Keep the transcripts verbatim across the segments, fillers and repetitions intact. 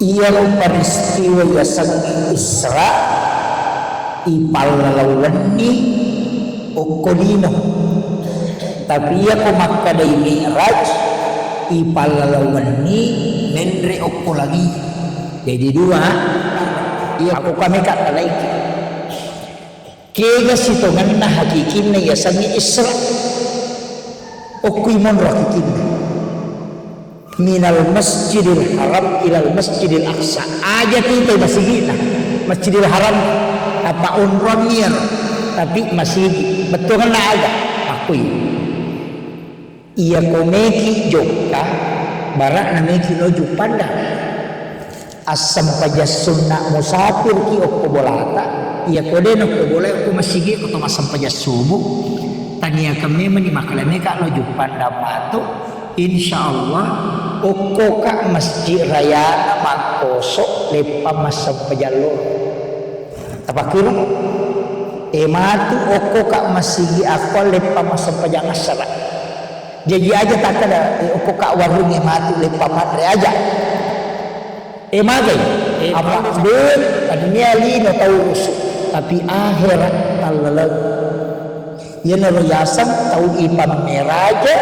Iyaro peristiwa yasengnge Isra, ipallalauwenni okko lino. Tapi iyako makkedai Mi'raj, ipallalauwenni menre okko langi. Jadi dua, iya ko kameka talaiki. Kega sitongenna hakikinna yasengnge Isra? Okkui monro hakikinna. Minal Masjidil Haram ilal Masjidil Aqsa. Aja tito masigi'na. Masjidil Haram apa onrong iyaro, tapi masigi. Bettuanna aga? Makkui. Iyako meki jokka, bara'na meki lo Juppandang. Assempajang sunna musafirki okko bolata, iyako de nokko bola okko masigi ko to massempajang subuh. Taniakan memang ni makkalemeka lo Juppandang matu, insya Allah okkoka Masjid Rayana mangkoso leppa massempajang loro. Tapakkuro? E matu okkoka masigi akko leppa massempajang assara. Jaji aja takkeda, e, okkoka warung e matu leppa manre aja. E magai? E, apa de, tania lino tau rusu, tapi ahera tallaleng. Iyanaro yaseng tau ipammeraja,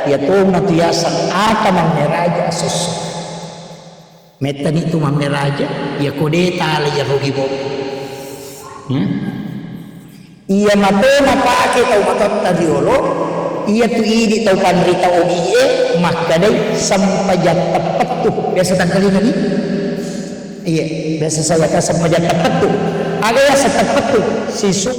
iya tomatu yaseng ata mammeraja sosso. Mettani tu mammeraja, iya ko de tala iya rugi bobbo. Hmm? Iya mato napake tau matotta riolo, iya tu idi tau panrita ogie makkedai sempajang teppettu. Biasa tangkalingani? Iya, biasa saya ka sempajang teppettu. Aga ya seteppettu? Sisu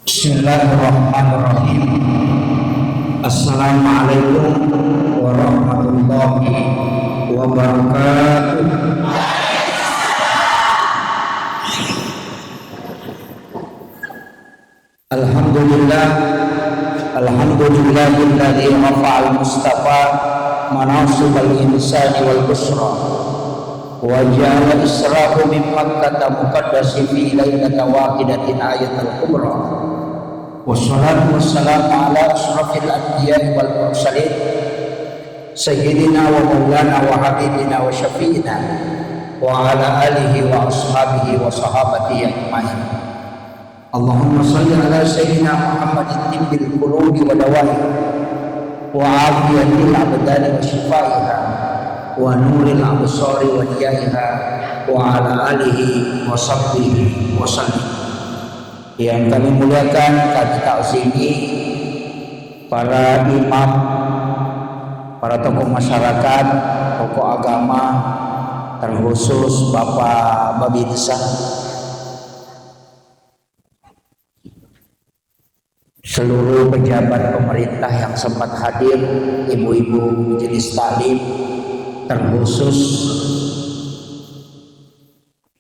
Bismillahirrahmanirrahim. Assalamualaikum warahmatullahi wabarakatuh. Alhamdulillah, alhamdulillahilladzi rafa'al mustafa manasibal insani wal busra, wa ja'ala israhu min Makkata muqaddasi fi lailata wahidatin ayatal kubra. Wassalatu wassalamu ala asyrafil anbiya'i wal mursalin, sayyidina wa maulana wa habibina wa syafi'ina, wa ala alihi wa ashabihi wa sahabatihi ajma'in. Allahumma salli ala Sayyidina Muhammadin tibbil qulubi wa dawaiha, wa afiyatil abdani wa shifaiha, wa nuril absari wa diyaiha, wa ala alihi wa sahbihi wa sallim. Yang kami muliakan, kami takzimi para imam, para tokoh masyarakat, tokoh agama, terkhusus Bapak Babinsa, seluruh pejabat pemerintah yang sempat hadir, ibu-ibu majelis taklim, terkhusus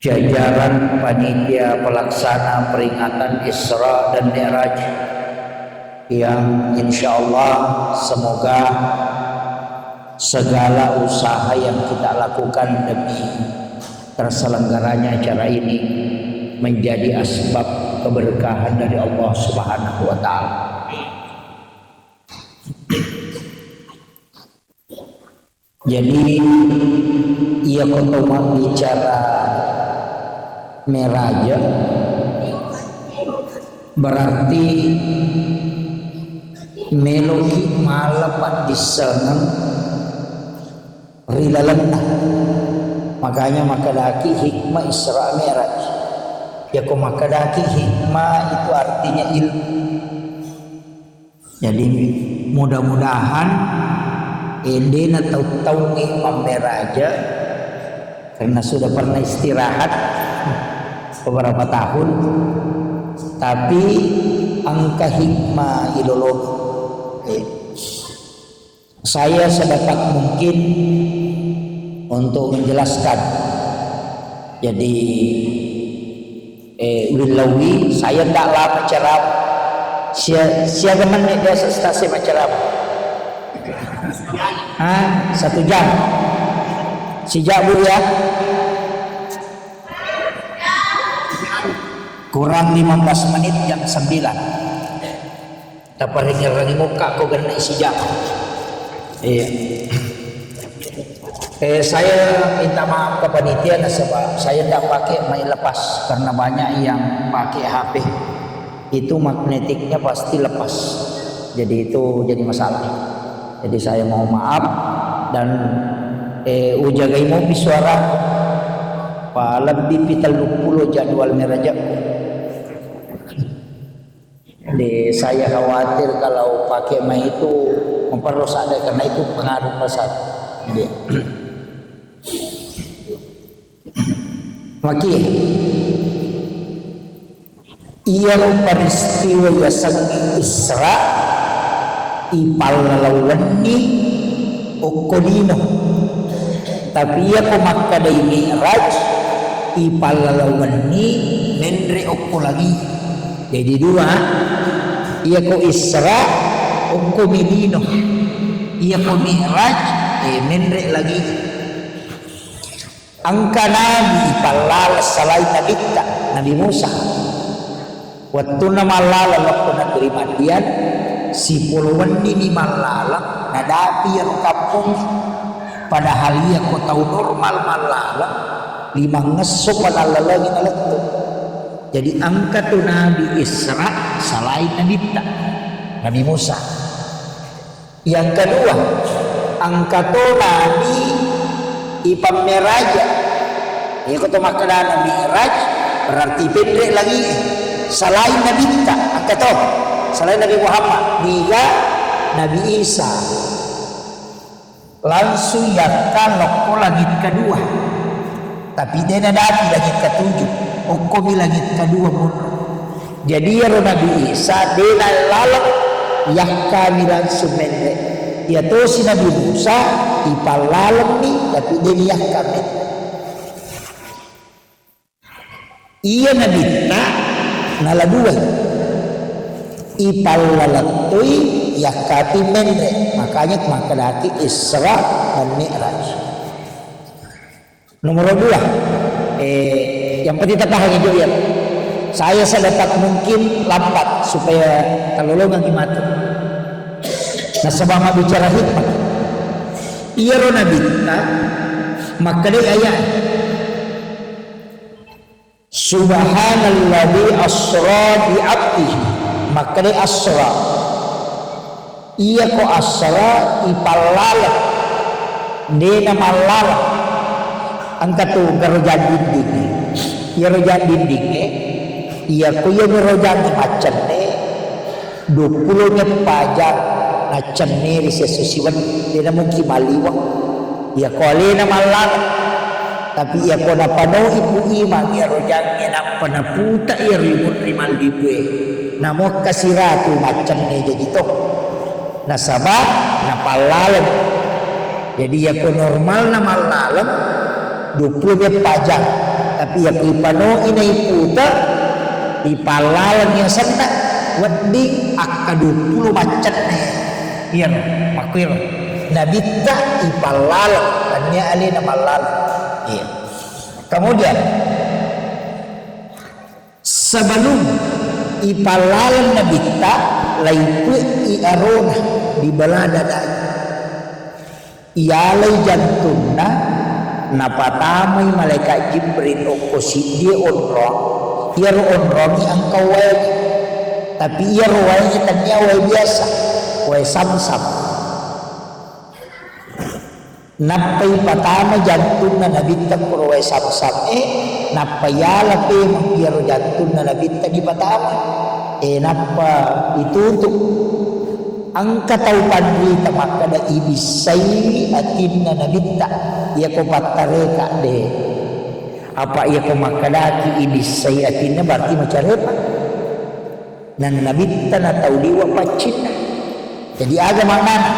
jajaran panitia pelaksana peringatan Isra dan Mi'raj yang insya Allah semoga segala usaha yang kita lakukan demi terselenggaranya acara ini menjadi asbab keberkahan dari Allah Subhanahu wa Ta'ala. Jadi, iya ko to mabbicara meraja, berarti meloki mala paddissengeng ri lalenna. Makanya makkedaki hikmah Isra Mi'raj. Yako makkedaki hikmah itu artinya ilmu. Jadi mudah-mudahan endena tau-taungi mammeraja karena sudah pernah istirahat beberapa tahun, tapi engka hikmah ilolo. Eh, saya sedapat mungkin untuk menjelaskan. Jadi, eh, Willawi, saya tidak lama ceramah. Sia-, siaga menit biasa stasi berceramah. Ah, satu jam. Sijak, Bu, ya. Kurang lima belas menit, jam sembilan. Taparengngerangi mukka ko genne sijak. Iya. Eh, saya minta maaf ke panitia nasaba saya tidak pakai mic lepas karena banyak yang pakai H P. Itu magnetiknya pasti lepas. Jadi itu jadi masalah. Jadi saya mau maaf dan, eh, ujagai mopi suara pa lebbi pi telluppulo jadwal merajakku. Jadi saya khawatir kalau pakai mic itu memperrusak deh, karena itu pengaruh besar. Jadi, maki, iyaro peristiwa yasengnge Isra, ipallalau wenni okko lino. Tapi iyako makkedai Mi'raj, ipallalau wenni menre okko langi. Jadi dua, iyako Isra okko mi lino, iyako Mi'raj, eh, menre langi. Engka nabi ipallaleng salain nabitta, Nabi Musa. Wettunna mallaleng lokko negeri Madian, sipolo wennini mallaleng, nadapi iyaro kampong. Padahal iyako tau normal mallaleng, limangngesso pa nallalengi nalettu. Jadi engka tu nabi Isra salain nabitta, Nabi Musa. Yang kedua, engka to nabi ipammeraja. Iyako to makkedana Mi'raj, berarti penre lagi. Salain nabitta, engka to. Salain Nabi Muhammad, niga Nabi Isa. Langsung yakka lokko langit kedua. Tapi de nadapi langit ketujuh. Okkomi langit kedua monro. Jadi iyaro Nabi Isa de nallaleng, yakkami langsung menre. Iyatosi Nabi Musa ipallalemmi, tapi de niyakka menre. Iya nabitta nala dua. Ipallalettoi yakkapi menre. Makanya makkedaki Isra dan Mi'raj. Nomor dua, eh, yang penting tapahangi juga ya. Saya sedapat mungkin lambat supaya talolongan matu. Nasaba mabbicara hikmah. Iyaro nabitta makkedai ayat. Subhanalladzi asra bi abdihi. Makkedai asra. Iyako asra ipallaleng. Dena mallaleng. Engka tu garo jang dindingnge. Iyaro jang dindingnge. Iyako iyami rojang maccenne. Duappulo meppa jang naccenne ri siesso siwenni, de namungki maliweng. Iyako alena mallaleng, tapi iyako napanoi Pu Imang iyaro jangnge nappa naputa iyaro imunri mallibue, namuakka siratu maccenne jaji to. Nasaba napallaleng. Jadi iyako normalna mallaleng, duappulo meppa jang. Tapi iyako ipanoi naiputa, ipallaleng yasenna, wedding akka duappulo maccenne. Iyaro, makkuiro. Nabitta ipallaleng, tannia alena mallaleng. Iya. Kemudian, sebelum ipallaleng nabitta, laipu'i arona di bela dadai. Iyalai jantunna, napatamai malaikat Jibril okko siddie onrong, iyaro onrongnge engka wae. Tapi iyaro wae tannia wae biasa, wae Samsam. Nappai patama jantunna nabitta koro wae Samsam e, nappa yala pemeng iyaro jantunna nabitta dipatama. E, nappa itutu. Engka tau panrita makkeda ibissai atinna nabitta, iyako pattareka de. Apa iyako makkedaki ibissai atinna berarti macarepa. Nang nabitta na tau liwa paccinna. Jadi aga maknana?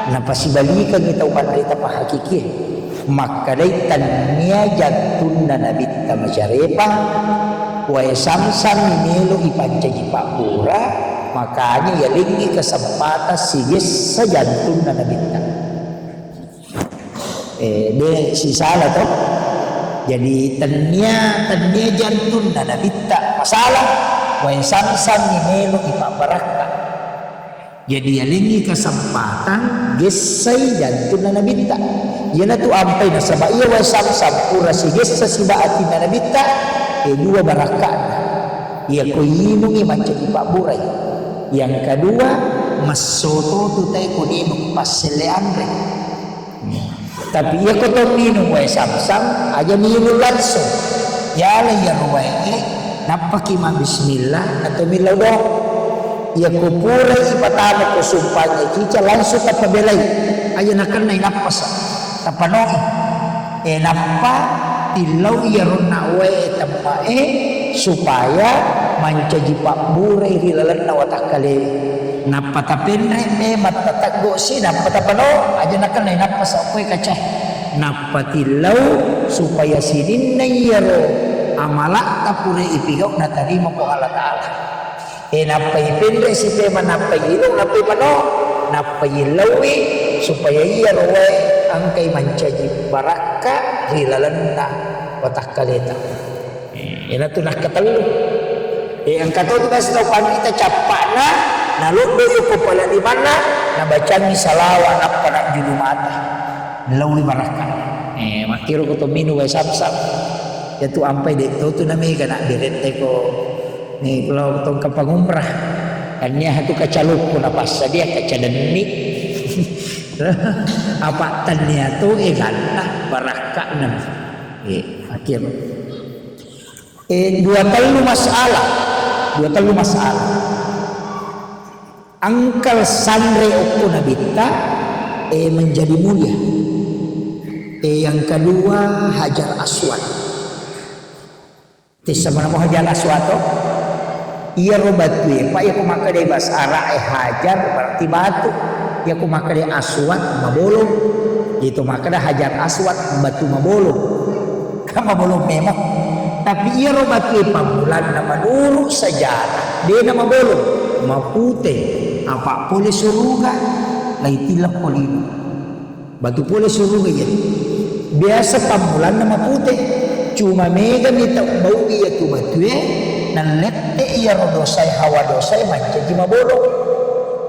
Napasibalikangi tau panrita pahakikie. Makkedai tannia jantunna nabitta macarepa, wae Samsam melo ipancaji pabbura, makanya yalengngi kesempatan sigessa jantunna nabitta. Eh, de sisala to. Jadi tennia, tennia jantunna Nabitta masalah, wae Samsam ni melo ipabbarakka. Jadi yalengngi kesempatan gessai jantunna Nabitta. Iyanatu ampai nasaba iya wae Samsam pura sigessa siba atinna Nabitta, eh, dua barakka'na. Iya ko inungi mancaji pabburai. Yang kedua, massoto tu tae ko inung passelle anre. Tapi iya ko to minum wae Samsam, aja minum langsung. Yala iyaro wae e, nappaki mabbismillah atau millau doang. Iya ko purai ipatama ko sumpanya cica langsung tappa belai. Aja nakennai nappasa. Tappa noi. E nappa tillau iyaro na wae e temma e supaya mancaji pabburai ri lalenna watakkale. Nappa tapenre memang tateggo si, nappa tapano, aja nakennai nappa saukkoe kacae. Nappa tillau supaya sininna iyaro amala'ta pura ipigau natarima Puang Allah Ta'ala. E, nappa ipenre si pema, nappa ilung, nappa ipano, nappa illaui supaya iyaro wae engkai mancaji barakka ri lalenna watakkaleta. Eh, iyanatu nakkatellu. Eh, engka to tu biasa tau panrita cappa'na, naloddo yoko pala limanna, nabacangi salawa nappa najjulu mata. Lauli barakka. Eh, makkiro ko to minum wae Samsam. Yatu ampai de to tu namega nak berette ko. Ni kalau tongka pangumrah. Tania tu kacalukku napassadia kacadenni. Apa tania tu eh ganna barakka nem. Eh, akhir. Eh, dua tellu masalah, dua tellu masalah. Engkal sanre okko Nabitta, eh, menjadi mulia. Eh, yang kedua, Hajar Aswad. Tessa manamo Hajar Aswad to? Iyaro batue, Pak, iyako makkeda bahasa Arab e Hajar berarti batu. Iyako makkeda Aswad mabolong. Itu makkeda Hajar Aswad batu mabolong. Kan mabolong memang. Tapi iyaro batue pammulanna menurut sejarah, dena mabolong, mapute, apa pole suruga, laitilla polino. Batu pole suruga iya. Biasa pammulanna mapute. Cuma megami tau bau iya tu batue, nallette iyaro dosae, hawa dosae mancaji mabolong.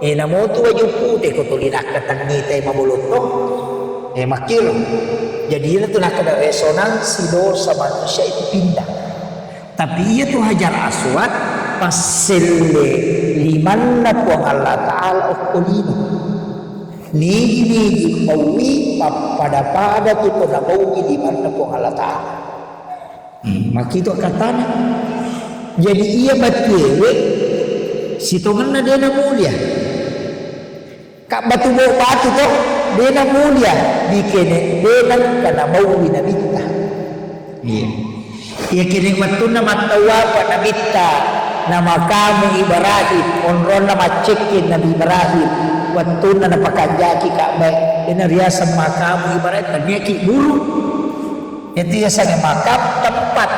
E, namotu waju pute ko tuli nakkatennitai mabolong to. E, makkiro. Jadi iyana tu nakkeda resonansi dosa manusia itu pindah. Tapi iya tu Hajar Aswad passelle limanna Puang Allah Ta'ala okko lino. Nigi-nigi maui pappada-pada tu ko nabaui limanna Puang Allah Ta'ala. Hmm, makkito katana. Jadi iya batiewe sitongenna dena mulia. Ka batu bo batu to, dena mulia dikene dena kana maui nabitta. Iya. Iya kene wettunna mattawapa nabitta na makamu Ibrahim, onronna maccekke Nabi Ibrahim, wettunna napakanjaki Ka'bah, dena riaseng makamu Ibrahim, taniaki guru. Itu yasengnge makam tempat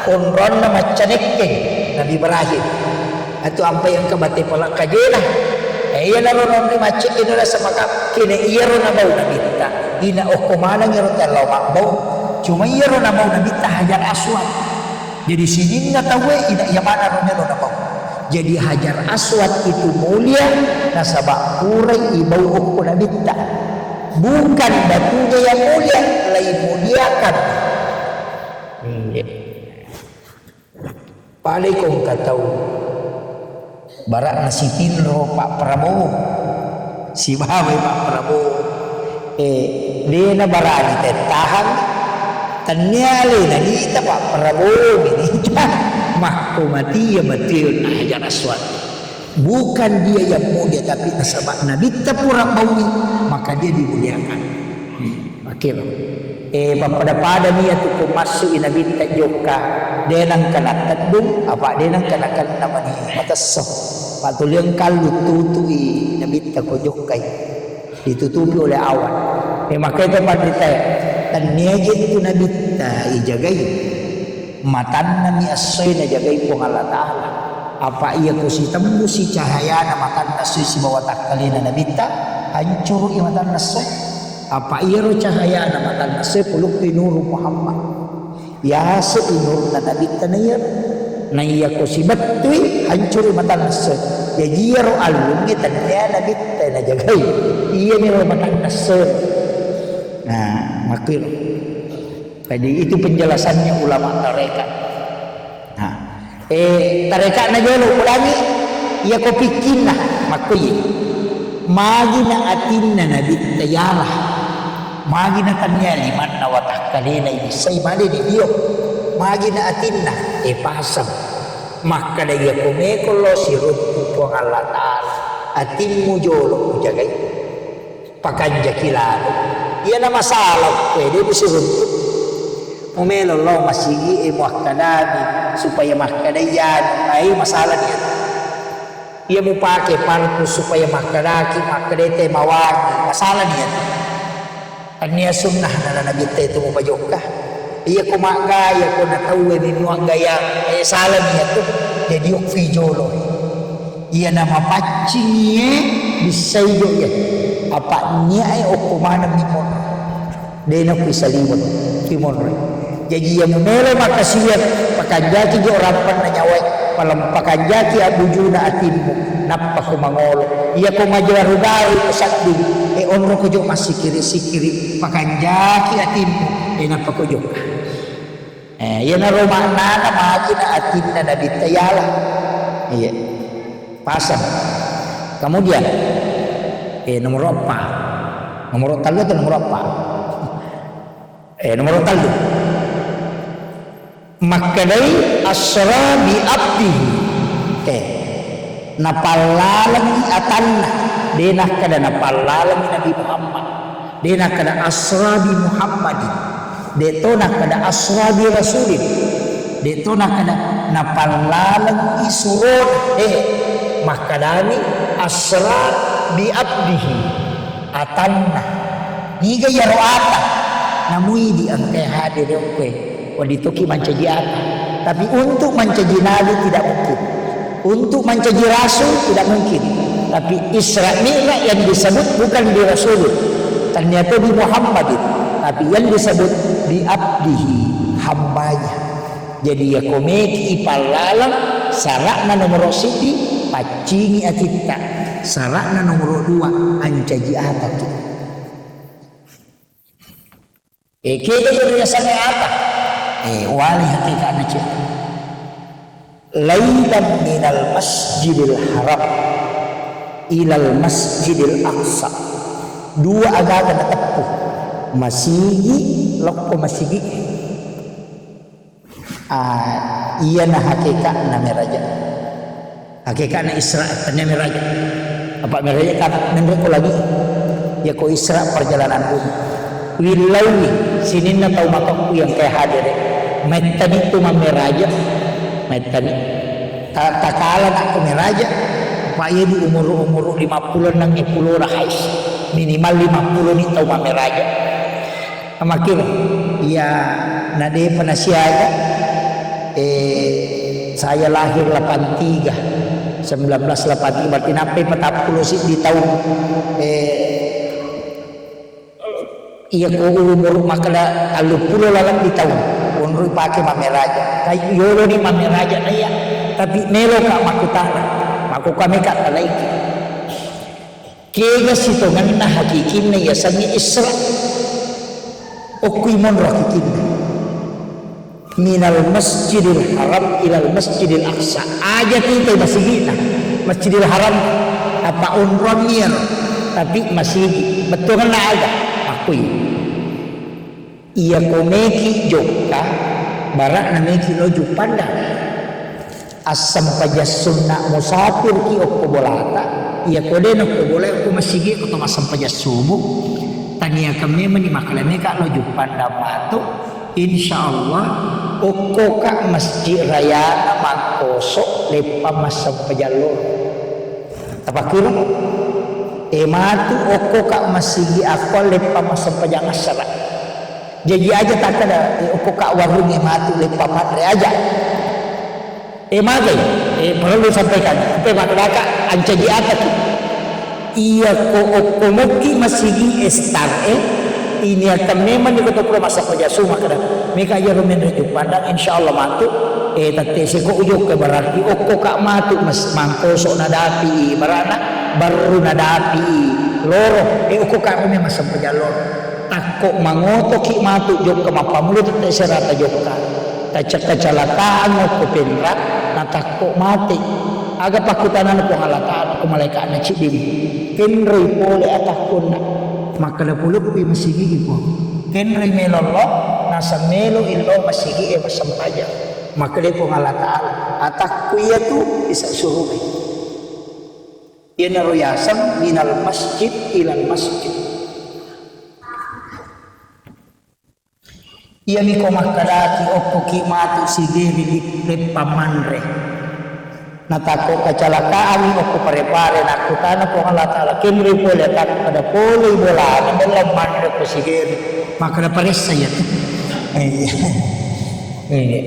onronna maccanekke Nabi Ibrahim. Atu ampai engka bate pala kajena. Eh, iyanaro nonri macce ino rasa makam kene iyaro nabau nabitta. Ina okko maneng iyaro tellau mabbau. Cuma iyaro nabau nabitta Hajar Aswad. Jadi sininna tauwe ina iya maneng ro melo nabau. Jadi Hajar Aswad itu mulia nasaba purai ibau okko nabitta. Bukan batunya yang mulia, lai muliakan. Hmm, iya. Palekong katau. Barakna sitinro Pak Prabowo. Sibawai Pak Prabowo. Eh, dena barani tettahang. Tennia alena nita Pak Prabowo minita. Makko matia batue Hajar Aswad. Bukan dia yang mulia, tapi nasaba nabitta pura baui, maka dia dimuliakan. Hmm, makkiro. Eh, pappada-pada ni atu ko massu i nabitta jokka, de nengka natteddung, apa de nengka nakenna mani matesso. Pattuliang kallu tutui nabitta ko jokkai. Ditutupi oleh awan. Eh, makanya itu panrita ya. Tennia je tu nabitta ijagai. Matannami essoe najagai Puang Allah Ta'ala. Apa iya ko sitembusi cahayana matanna essoe sibawa takkalena nabitta, hancuru i matanna essoe. Apa iyaro cahayana matanna esso pulukki Nuru Muhammad. Yase i nurna Nabitta na iyaro. Na iyako sibettui, hancuru matanna esso. Jaji iyaro allungnge tennia Nabitta najagai. Iyaniro matanna esso. Nah, makkiro. Jadi, itu penjelasannya ulama tarekat. Nah, eh, tarekatna jolo ulangi, iyako pikkinna, makkoye. Magina atinna Nabitta yala. Magina tannia limanna watakkalena ibissai male didio. Magina atinna, eh, pasang. Makkada iyako meko lo siruntu Puang Allah Ta'ala. Atimmu jolo ujagai. Pakanjaki lalo. Iyana masalah koe, de' musiruntu. Mumelo lao masigi e muakkadani supaya makkadai anu, ai masalah dia. Iya mupake parfum supaya makkadaki, makkadai te mawangi, masalah dia. Annia sunnah nana Nabi te itu mupajokka. Iya ko maggaya ko na tauwe minnuang gaya, eh, salah dia tu. Jadi okfi jolo. Iyana mapaccingie bissai jo iya. Apa niae okko maneng ni monro. Dena kui saliweng ki monro. Jaji iya mumelo makkasiwiang, pakanjaki jo rampanna nyawae, palem pakanjaki abbujuna atimmu, nappa ko mangolo. Iya ko majaru-garu ko sadding, e onro ko jo massikiri-sikiri, pakanjaki atimmu, e nappa ko jokka. Eh, iyanaro maknana magina atinna Nabitta yala. Iya. Pasang. Kemudian, eh, nomor empat. Nomor tellu atau nomor empat? Eh, nomor tellu. Makkedai asra bi abdihi. Eh, napallalengi atanna. De nakkeda napallalengi Nabi Muhammad. De nakkeda asra bi Muhammadin. De to nakkeda asra bi rasulin. De to nakkeda napallaleng i surona. Eh, makkedani asra bi abdihi. Atanna. Niga iyaro ata? Namuidi engkai hadir okkoe. Wedding toki mancaji ata. Tapi untuk mancaji nabi tidak mungkin. Untuk mancaji rasul tidak mungkin. Tapi Isra Mi'raj yang disebut bukan di Rasulun. Ternyata di Muhammadin. Tapi yang disebut di abdihi, hambanya. Jadi iya komeki ipallaleng, sara'na nomoro siddi, paccingi atitta. Sara'na nomoro dua, ancaji ataki. Eh, kega iyaro riasengnge ata? Eh, wali hakikatna, cek. Lailan minal masjidil haram ilal masjidil aqsa. Dua agaga nateppu. Masigi, lokko masigi. Ah, iyana hakikatna meraja. Hakikatna Isra, tennia meraja. Apa meraja kan menre ko lagi. Ya ko Isra perjalanan dulu. Willaui sininna tau makakku yang kayak hadere. Mettani tu mammeraja. Mettani. Ta-, takala nakko meraja. Pak iya di umur-umur lima puluh enam puluh lah hais. Minimal lima puluh ni tau mammeraja. Amakkiro, iya, na depa nasiaga, eh, saya lahir delapan tiga, sembilan belas delapan tiga, berarti nappai patappulo siddi taung, eh, iya ko umur makkeda telluppulo laleng di taung, onroi pake mammeraja. Kai yolo ni mammeraja na iya, tapi meloka makkutana, makkukua meka talaiki. Kega sitongenna hakikinna yasengnge Isra? Okkui monro hakikinna. Minal Masjidil Haram ilal Masjidil Aqsa. Aja tito masigi'na. Masjidil Haram apa onronni iyaro. Tapi masigi. Bettuanna aga? Makkui. Iya ko meki jokka, bara'na meki lo Juppandang. Assempajang sunna musafir ki okko bolata, iya ko de nokko bola okko masigi ko to massempajang subuh. Tania kemme meni makkeda meka lo Juppandang matu, insya Allah okko ka masjid rayana mangkoso leppa massempajang loro. Tapakkiro? E matu okko ka masigi akko leppa massempajang assara. Jaji aja takkeda, eh, okko ka warungnge matu leppa manre aja. Eh, magai, eh, perlu sampaikan. Sampai makkeda ka ancaji ataki. Iya ko okko mokki masigi estar, eh, Ini akan memang ni kota pura masa paja suma kada. Meka jaro menre Juppandang, insya Allah matu. Eh, tatte seko ujo ke berarti okko ka matu mas-, mangkoso nadapi barana, baru nadapi loro. Eh, okko ka memang masa paja loro. Takko mangoto ki matu jokka mappamulo tatte serata jokka. Taca-, kecelakaan ko penra, natakko mate. Aga pakkutanana Puang Allah Ta'ala ko malaikatna cidding. Kenroi pole atakkonna. Makkeda poloppi masigi i Puang. Kenroi melo lo, naseng melo illo masigi e massempajang. Makkeda Puang Allah Ta'ala, atakku iyatu isa surugai. Iyanaro yaseng minal masjid ilal masjid. Iyami ko makkedaki okkoki matu sigeri di leppang manre. Natakko kecelakaan okko Pare-Pare, nakkutana Puang Allah Ta'ala, kenroi pole atakku, kada polei bolana, bella manre ko sigeri. Makkeda paressa iyatu. Iya. Iya.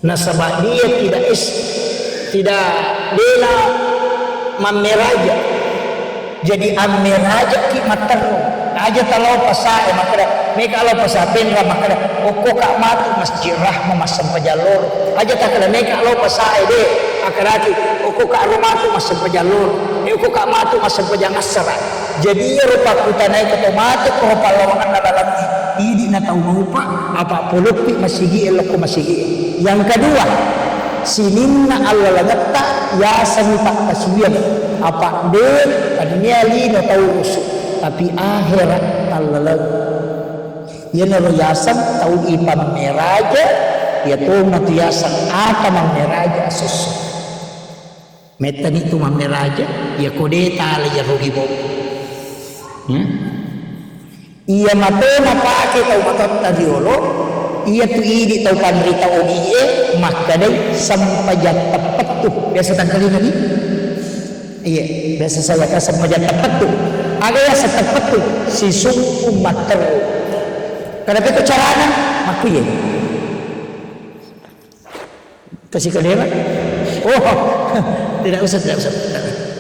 Nasaba dia tidak es-, tidak, dena mammeraja. Jadi ammerajaki matteru. Aja talao pasae makkeda, meka lao pasa penra makkeda, okko ka matu Masjid Rahmah massempajang loro. Aja takkeda meka lao pasae de, akkedaki, okko ka ro matu massempajang loro. Eh, okko ka matu massempajang assara. Jadi iyaro pakkutanae ko to mate ko pallawangenna lalengnge, idi na tau maupa, apa poloppi masigi e lokko masigi e. Yang kedua, sininna allalengetta yaseng pakkasuwiang, apa de tania lino tau rusu, tapi ahera tallaleng. Iyanaro yaseng tau ipammeraja, iya tongatu yaseng ata mammeraja asosso. Mettani tu mammeraja, iya ko de tala iya rugi bau. Hmm? Iya matena pake tau matotta riolo, iya tu idi tau panrita ogie, makkedai sempajang teppettu. Biasa tangkalinga ni? Iya, biasa saya kan sempajang teppettu. Aga ya seteppettu, sisungkung matteru. Kada peko carana, makkuye. Kasih ke dia, Pak? Oh, tidak usah, tidak usah.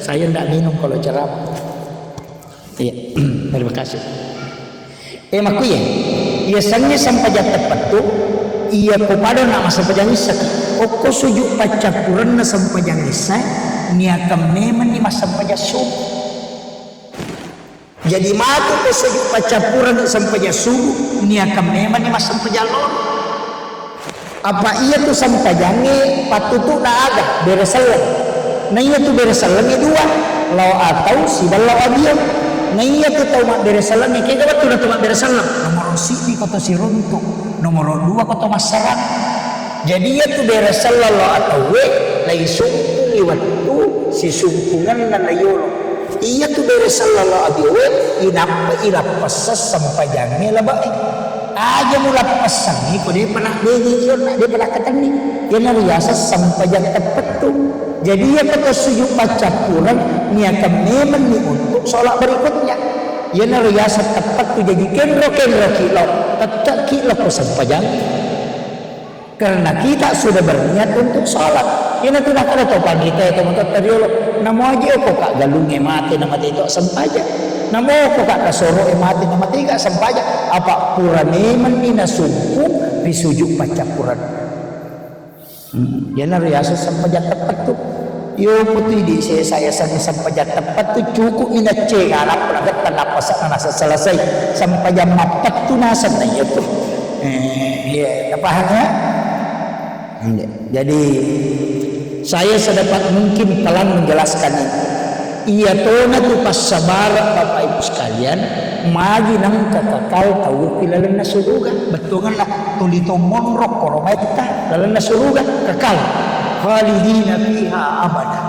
Saya tidak minum kalau ceramah. Iya, terima kasih. Eh, makkuye, iya sengnge sempajang teppettu, iya ko pada na massempajang issa. Okko sujud paccappurenna sempajang issa, niakan memang ni massempajang subuh. Jadi matu ko sujud paccappurengngi sempajang subuh, niakan memang ni massempajang loro. Apa iya tu sempajangnge pattutu'na aga? Bere selleng. Na iya tu bere sellengnge dua, lao atau sibawa lao abio. Na iya tu tau mabbere sellengnge, kega wettu na tu mabbere selleng? Nomoro siddi ko to siruntu, nomoro dua ko to massarang. Jadi iya tu bere selleng lao atauwe, laisungkungi wettu sisungkungenna nayolo. Iya tu bere selleng lao abiowe, inappa ilappessang sempajangnge labe'e. Aja mulappessangngi ko depa na, de, de, de, depa nakkatenni. Iyanaro yaseng sempajang teppettu. Jadi iya ko to sujud paccappureng, niakan memang ni untuk sholat berikutnya. Iyanaro yaseng teppettu. Jadi kenro-kenro ki lao, tette ki lao ko sempajang. Karena kita sudah berniat untuk sholat. Ina tu nakkeda to panrita e to matotta riolo, namo aja ko ka galungnge mate na mate to sempajang. Namo ko ka kasoro e mate na mate ka sempajang. Apa pura memang ni nasungkung ri sujud paccappureng. Hmm, iyanaro yaseng sempajang teppettu. Iyo, putui di se-, saya sang sempajang teppettu cukup mi nacce, nappa nagetta, nappa sa-, nasa selesai. Sempajang mappettu naseng na iya tu. Eh, iya, paham ya? Iya. Jadi, saya sedapat mungkin pelan menjelaskan ini. Iya tona tu passabareng, Bapak Ibu sekalian, magi nengka kekal tau pi lalenna suruga. Bettuanna tuli to monro koro metta lalenna suruga, kekal. Khalidina fiha abada.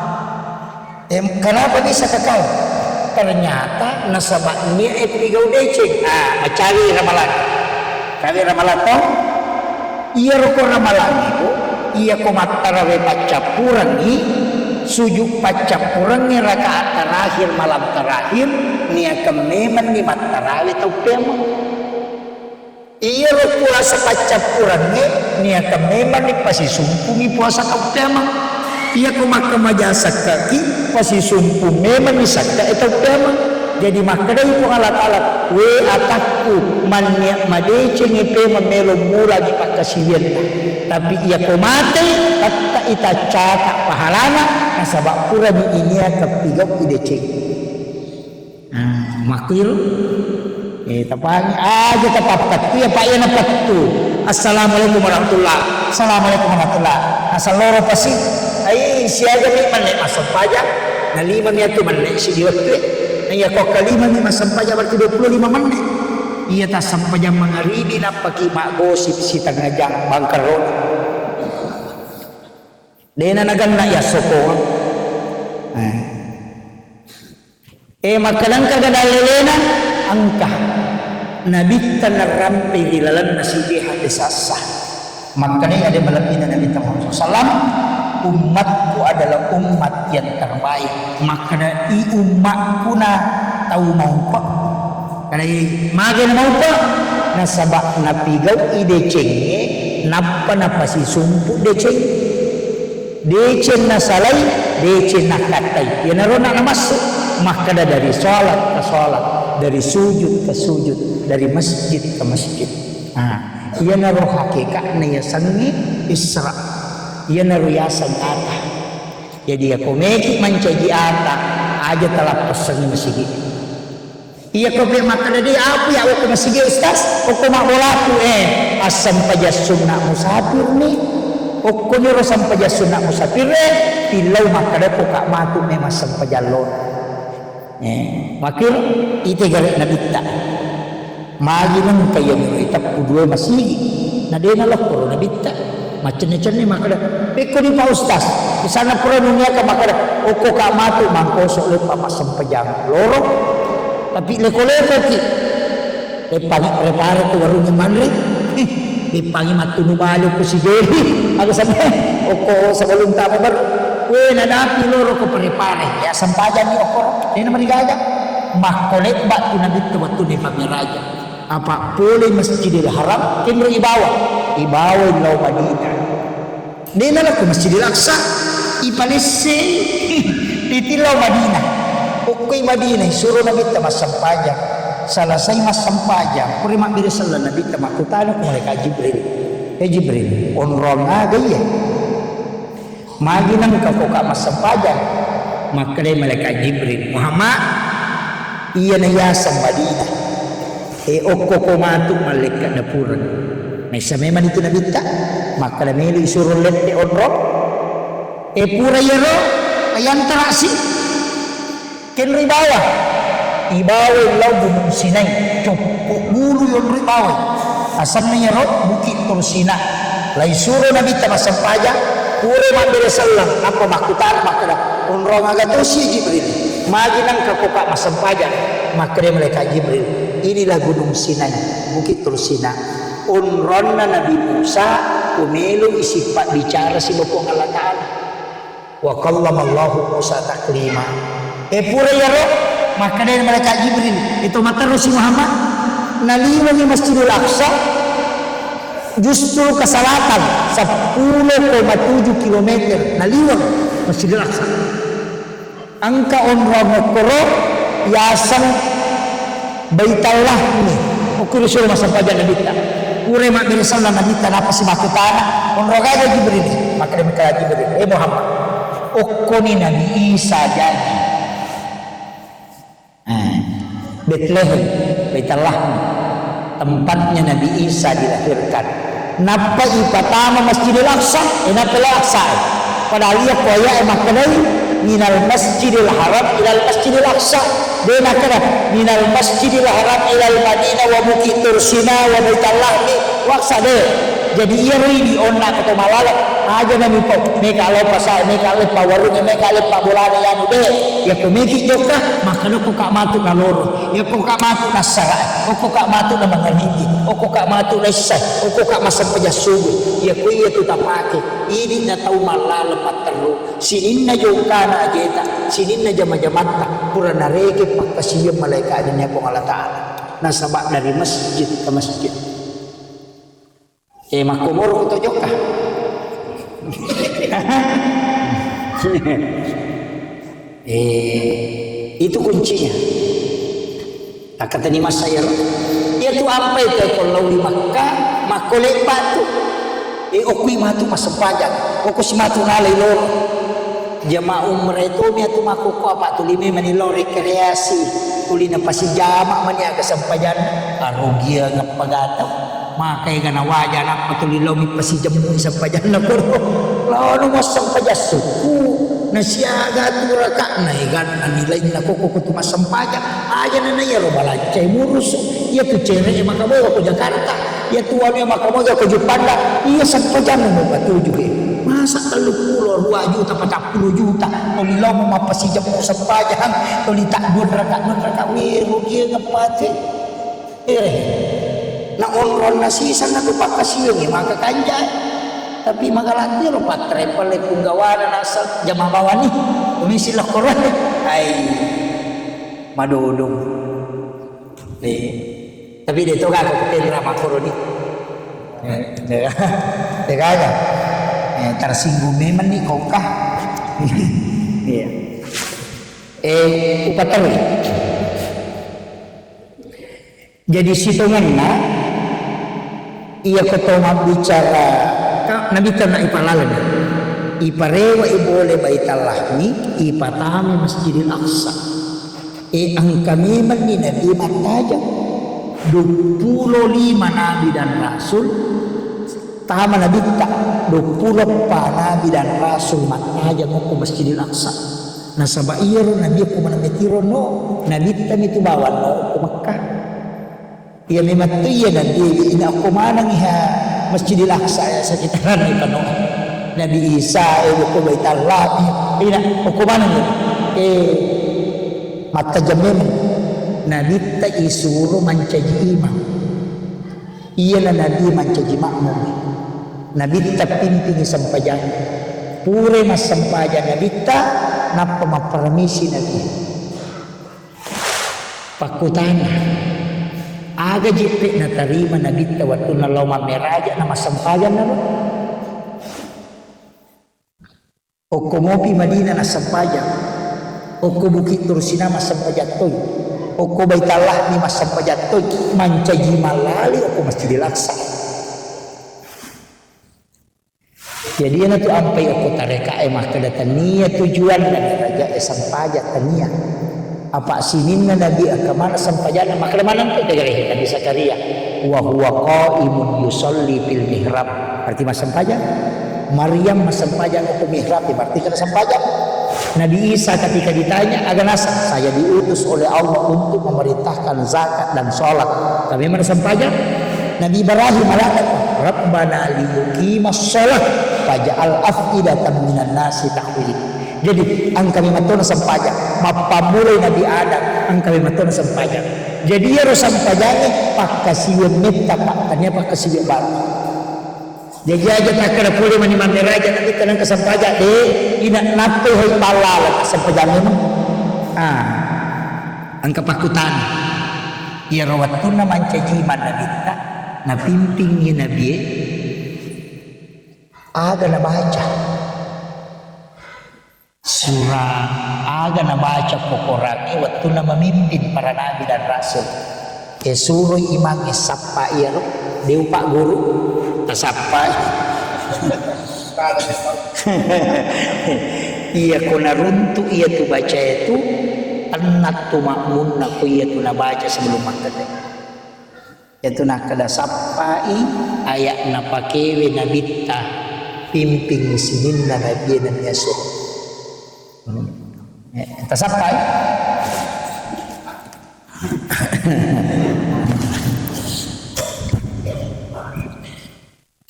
Em, kenapa bisa kekal? Ternyata nasaba nia e pigau deceng. Ah, macawi ramalang. Cawi ramalang to? Iyaro ko ramalang iku, iya ko mattarawe paccappurengngi, sujud paccappurengnge rakaat terakhir malam terakhir, niakan memang ni mattarawe tau peameng. Iyaro puasa paccappurengnge, niakan memang ni pasisumpungi puasa tau peameng. Iya ko makkamaja sakkaki, pasisumpung memang ni sakka e tau peameng. Jadi makkedai Puang Allah Ta'ala, "We atakku, mannia madecengngi pe memelo mulangi pakkasiwianna. Tapi iya ko mate, tette itaccata pahalana, nasaba purani inia keppigau ideceng." Nah, makkiro. Eh, tapangi aja tapappettu ya, Pak, ya napettu. "Assalamualaikum warahmatullah. Assalamualaikum warahmatullah." Nasalloro pasi. Ai, siaga mi menne massempajang. Nalima mi atu menne sidi wettu. Nah, iya ko kalima mi massempajang berarti dua puluh lima menne. Iya tassempajang mangaribi nappaki maggosip sitengnga jang bangkerro. Dena naganna yassoko. Eh. Eh, makkedangka gadallelena, engka. Nabitta narrampe ri lalenna side hadis sassa. Makkedai ade malebbina Nabitta Muhammad sallallahu alaihi wasallam, "Ummatku adalah umat yang terbaik." Makkeda i ummakku na tau maupa. Kadai maga na maupa? Nasaba napigau i decengnge, nappa napasisumpu deceng. Deceng nasalai, deceng nakkattai. Iyanaro na namassu. Makkeda dari sholat ke sholat, dari sujud ke sujud, dari masjid ke masjid. Nah, iyanaro hakikatna yasengnge Isra. Iyanaro yaseng ata. Jadi, yako meki mancaji ata, aja talappessengngi masigi. Iya ko pe makkeda, "Dé, apa ya okko masigi, Ustaz? Okko mabbolaku." Eh, assempajang sunna musafir ni. Okko niro sempajang sunna musafir, eh, tillau makkeda ko ka matu memang sempajang lo. Eh, makkiro ite gare Nabitta. Magi nengka iya niro iteppu dua masigi. Na dé nalokkoro Nabitta. Macenne-cenne makkeda, "Pékkoni Pak Ustaz, misalna pura nunniaka makkeda, okko ka matu mangkoso leppa massempajang loro, tapi leko-lekoki, leppangi prepare ko warungnge manre, eh, leppangi mattunu bale ko sigeri, aga sampe okko sebelum tama baru, we nadapi loro ko prepare, ya sempajanni okko, dena marigaga, makko lebba tu Nabitta wettu de pamiraja." Apa pole Masjidil Haram, kenro ibawa, ibawa lao Madinah. Dena lao ke Masjidil Aqsa, ipalessei, itillau Madinah. Okkoi Madinah, isuro Nabitta massempajang. Selesai massempajang, pura mabbere selleng Nabitta makkutana ko malaikat Jibril. Eh Jibril, onrong aga iya? Magi nengka ko ka massempajang? Makkedai malaikat Jibril, "Muhammad, iyana yaseng Madinah. E, okko ko matu mallekka dapureng." Naissa memang itu Nabitta, makkeda melo isuro lette onrong. E, pura iyaro, ayantarasi. Kenro ibawa, ibawa lao Gunung Sinai, coppo bulu yonro ibawa. Asenna iyaro Bukit Tursina. Laisuro Nabitta massempajang, pura mabbere selleng, nappa makkutana makkeda, "Onrong aga tosi Jibril? Magi nengka ko ka massempajang?" Makkeda malaikat Jibril, "Inilah Gunung Sinai, Bukit Tursina. Onronna Nabi Musa, ko melo isippa bicara sibawa Puang Allah Ta'ala." "Wa kallamallahu Musa taklima." E, pura iyaro, makkedai malaikat Jibril, "Itu materrusi Muhammad, naliwengi Masjidil Aqsa, justru ke selatan, sepuluh koma tujuh kilometer, naliweng Masjidil Aqsa. Engka onrong okkoro, yaseng Baitallahmi, okkoro suro massempajang Nabitta. Pura mabbere selleng Nabitta, nappa si makkutana, "Onrong aga Jibril?" Makkeda, makkeda Jibril, "E Muhammad, okkoni Nabi Isa jaji." Eh, Betlehem, Baitallahmi, tempatnya Nabi Isa dilahirkan. Nappa ipatama Masjidil Aqsa, e, nappa lao Aqsa, e. Padahal iya ko aya'e makkedai, "Minal Masjidil Haram ilal Masjidil Aqsa." De nakkeda, "Minal Masjidil Haram ilal Madinah wa Bukit Tursina wa Baitallahmi wa Aqsa." De. Jadi iyaro idi onna ko to malala, aja nami pau, meka lao pasar, meka leppa warung, meka leppa bolana yanu de. Iya ko meki jokka, makkeda ko ka matu naloro. Iya ko ka matu nassara, okko ka matu na mangaribi, okko ka matu naissa, okko ka massempajang subuh. Iya ko iya tu tapake. Idi na tau mallaleng matteru. Sininna jokana ajeta, sininna jama-jamatta, pura nareke pakkasiwiang malaika adenna Puang Allah Ta'ala. Nasaba dari masjid ke masjid. Eh, makkomoro ko to jokka. Eh, itu kuncinya. Takkatani massa iyaro. Iyatu ampai tu ko lao ri Makkah, makko lebba tu. E, okkui matu massempajang, okko si matu nalai loro. Jamaah umrah itu mi atu makkokko apa tuli memani lao rekreasi. Tuli napasijama mani aga sempajanna. Arugiang apa gata. Maka ega nawaja nappa tuli lao mi pasijemmui sempajanna koro. Laono massempajang sukku. Nasiaga tu raka'na eganna nilainna koko kutu massempajang. Aja na iyaro balancai murusu. Iya tu cere e makamoga ko Jakarta. Iya tu anu e makamoga ko Juppanda. Iya sempajanna mupatuju e. Masa telluppulo dua juta, patappulo juta. Tuli lao mu mappasijemmu sempajang. Tuli tak dua raka, dua raka. Wih, rugi ngepati. Eh, na onronna siseng na tu pakkasiwiangngi maka kanjai. Tapi magalatti lo pattereng pale punggawana naseng jama bawani. Misi lokkorone. Ai, madodong. Eh, tapi de to gako kupenra makkoroni. Eh, de, de gaga. Eh, tersinggung memang ni kokka. Iya. Eh, upaterui. Jadi sitongenna, iya ko to mabbicara, ka-, Nabitta na ipalaleng. Iparewa i bole Baitallahmi, ipatama Masjidil Aqsa. E, engka memenni Nabi mattajeng. Dua puluh lima nabi dan rasul, tama Nabitta. Dua puluh eppa nabi dan rasul mattajeng ko Masjidil Aqsa. Nasaba iyaro Nabi ko maneng metiro no, Nabitta mitu bawang no ko Makkah. Iya memang tu iya Nabi, ina ko maneng iha Masjidil Aqsa ya sekitaran ni pano. Nabi Isa, eh, ko Baitullah, ina ko maneng ya. Eh, mattajeng memang. Nabitta isuro mancaji imang. Iyana Nabi mancaji makmum. Nabitta pimpingi sempajang. Pura massempajang Nabitta, nappa mapparamisi Nabi. Pakkutana, aga jeppe natarima Nabitta wettunna lao mammeraja na massempajang naro? Okko mopi Madinah nassempajang, okko Bukit Tursina massempajang toi, okko Baitallahmi massempajang toi, mancaji mallali okko Masjidil Aqsa. Jadi iyanatu ampai okko tarekae makkeda tennia tujuanna merajae sempajang, tennia. Apa sininna Nabi engka maneng sempajanna, makkeda maneng tu tegalehe Nabi Zakaria, "Wa huwa qaimun yusalli fil mihrab." Berarti massempajang. Maryam massempajang ko mihrab, berarti kena sempajang. Nabi Isa ketika ditanya, "Aga naseng?" "Saya diutus oleh Allah untuk memerintahkan zakat dan sholat." Tapi mana sempajang? Nabi Ibrahim alana, "Rabbana liyuqimas sholat, faj'al af'idatan minan nasi tahwi." Jadi, engka memang tona sempajang. Mappammulai Nabi Adam, engka memang tona sempajang. Jadi, iyaro sempajangnge pakkasiwiang metta, Pak. Tania pakkasiwiang batu. Jadi, aja takkeda pole mani mammeraja, tapi tenang kesempajang, de, ina nappai hoi pallala, sempajangnge no. Ah, engka pakkutana. Iyaro wettunna mancaji imang Nabitta, napimpingi Nabie, aga nabaca. Surah aga nabaca ko Korangnge wettunna mamimpin para nabi dan rasul. E, suroi imangnge sappa iyaro, de upagguru, tasappai. Iya ko naruntu iyatu bacae tu, tennattu makmunna ko iyatu nabaca sebelum makkete. Iyatu nakkeda sappai ayat napakewe Nabitta, pimping sininna Nabie nennia suruh. Hmm. Eh, tasappai?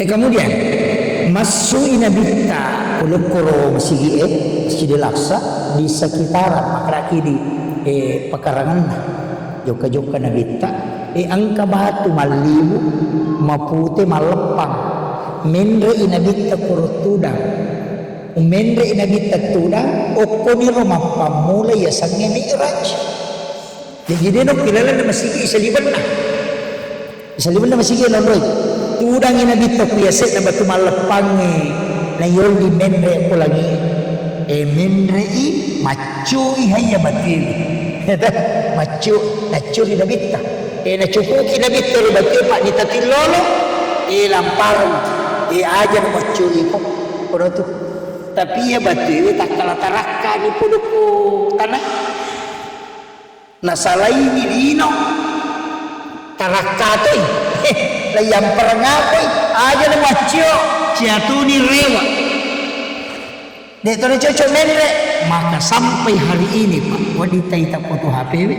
Eh, kemudian, massui Nabitta ko lokkoro masigi e, Masjidil Aqsa, di sekitaran, makaraki di, eh, pekaranganna. Jokka-jokka Nabitta, e, engka batu malliwu, mapute, malleppang. Menre'i Nabitta koro tudang. Menre'i Nabitta tudang, okkoniro mappammula yasengnge Mi'raj. Jaji de nokki lalenna masigi isaliwenna. Isaliwenna masigi nonroi. Tudangi Nabitta ku yase'na batu malleppangnge, nayolli menre ko langi. E, menre'i, maccui hayya batue. Maccu, naccuri Nabitta. E, nacukuki Nabitta ri batue, Pak, nitating lolo. E, lampareng. E, aja na maccu iko. Kono tu. Tapi iya batue takkala tarakka ni podoko tanah. Nasalaiwi lino. Tarakka toi. Laiyampareng apoi. Aja na maccio. Ciatuni rewa. De' to nacocok menre', maka sampai hari ini, Pak, wedding taita foto H P we,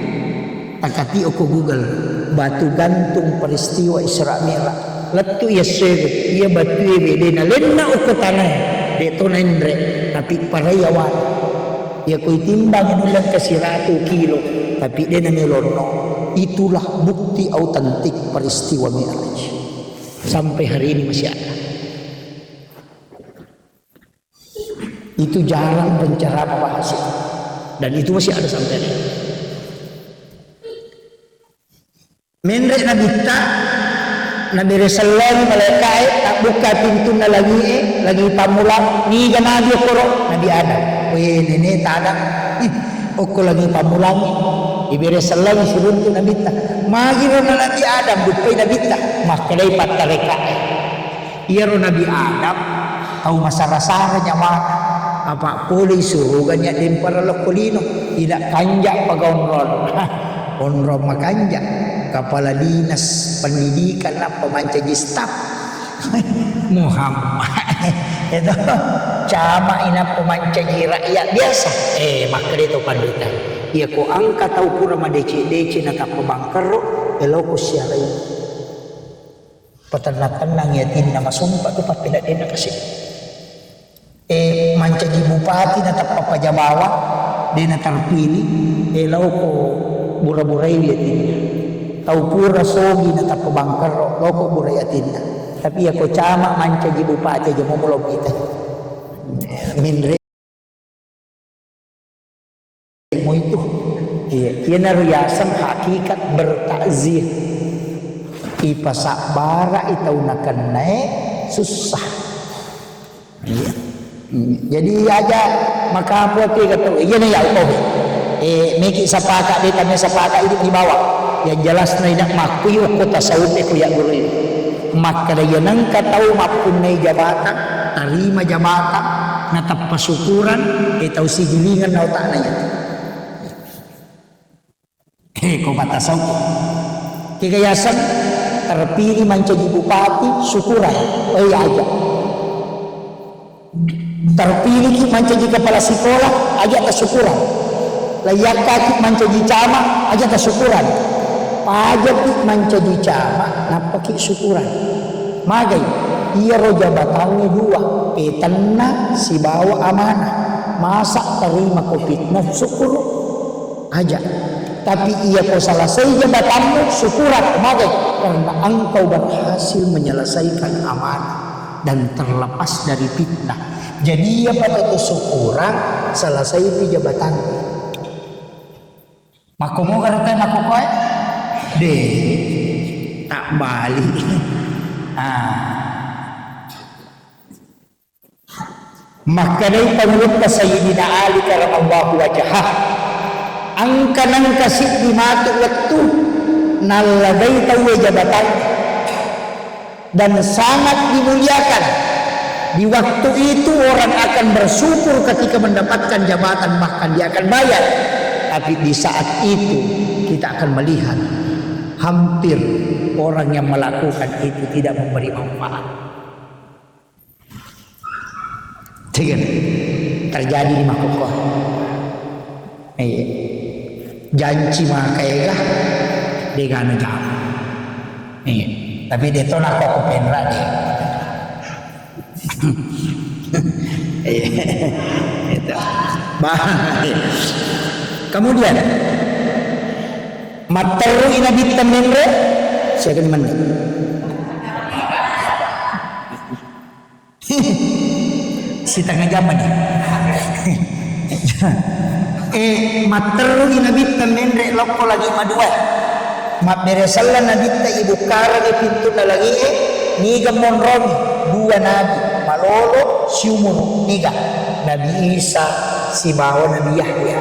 takati okko Google, batu gantung peristiwa Isra Mi'raj. Lettu iya sewe, iya batu ewe, de' nalenna okko tanae, de' to naenre', tapi parai awana. Iya ko itimbang nulle engka siratu kilo, tapi de' namelonno. Itulah bukti autentik peristiwa Mi'raj. Sampai hari ini masih ada. Itu jarang penceramah bahas itu. Dan itu masih ada sampai hari ini. Menre' Nabitta, nabere sellengi malaika'e, tabbukka pintunna langi'e, langi pammulang, niga Nabi okkoro, Nabi Adam. Weh, nene' tadang. Ih, okko langi pammulang, ibere sellengi siruntu' Nabitta. Magiro na Nabi Adam, buppai Nabitta, makkedai pattareka'e. Iyaro Nabi Adam tau masara-sara nyawana, apa' pole suruga nia' dempara lokko lino, ida' kanja' paga onrong. Onrong makanja', kepala dinas pendidikan nappa mancaji staf. Muhammad. Itu cama' inappa mancaji rakyat biasa. Eh, makkeda to panrita. Iya ko engka tau pura madece'-dece' natappa bangkerro, eloko siarai. Patenna-tennangi atinna, masompa tu pappedaddena kasi'. Eh, mancaji bupati natappa paja bawang, de' naterpilih, eh, laoko bura-buraiwi atinna. Tau pura sogi natappa bangkerro, laoko burai atinna. Tapi iya ko cama' mancaji bupati aja mulo mitai. Minre. Mu itu. Iya, iyanaro yaseng hakikat bertakziah. Ipasabbara'i tau nakennae sussa. Iya. Hmm. Jadi aja makapo tega tau. Iyana ya tau. Eh, meki sapaka de' tame sapaka idi' di bawah. Yang jelasna ida' makkui okko tasawuf e ko ya guru. Makkeda iya nengka tau mappunnai jabatan, tarima jabatan, natappa syukuran, eh, tau sigilingan na otakna iya. Eh, ko mata sauku. Kega yaseng terpilih mancaji bupati, syukuran. Eh, aja. Terpilih ki mancaji kepala sekolah, aja ta syukuran. Layakkaki mancaji cama', aja ta syukuran. Paja ki mancaji cama', nappa ki syukuran. Magai, iyaro jabatangnge dua, petenna sibawa amanah. Masa tarima ko fitnah, syukuru. Aja. Tapi iya ko salasai jabatanmu, syukuran. Magai, karena engkau berhasil menyelesaikan amanah dan terlepas dari fitnah. Jadi iya pada tu syukuran, salasai pi jabatanmu. Makkomo garo te makkokoe? De. Tak balik. Ah. Makkedai pangulutta Sayyidina Ali karamallahu wajhah, engka nengka siddi matu wettu nallagai tauwe jabatan dan sangat dimuliakan. Di waktu itu orang akan bersyukur ketika mendapatkan jabatan, bahkan dia akan bayar. Tapi di saat itu kita akan melihat hampir orang yang melakukan itu tidak memberi manfaat. Tiga terjadi di makkokko. Iya. Janci makaega degana jam. Iya. Tapi dia tahu nak aku penra deh. Iya. Itu. Bah. Kemudian matteru inabitta menre siaga menit. Sitengah jam aja. Eh, matterui nabitta menre lokko lagi madua. Mabbere sella nabitta ibukkarangi pintunna langie, niga monromi dua nabi malolo siumuru niga Nabi Isa sibawa Nabi Yahya.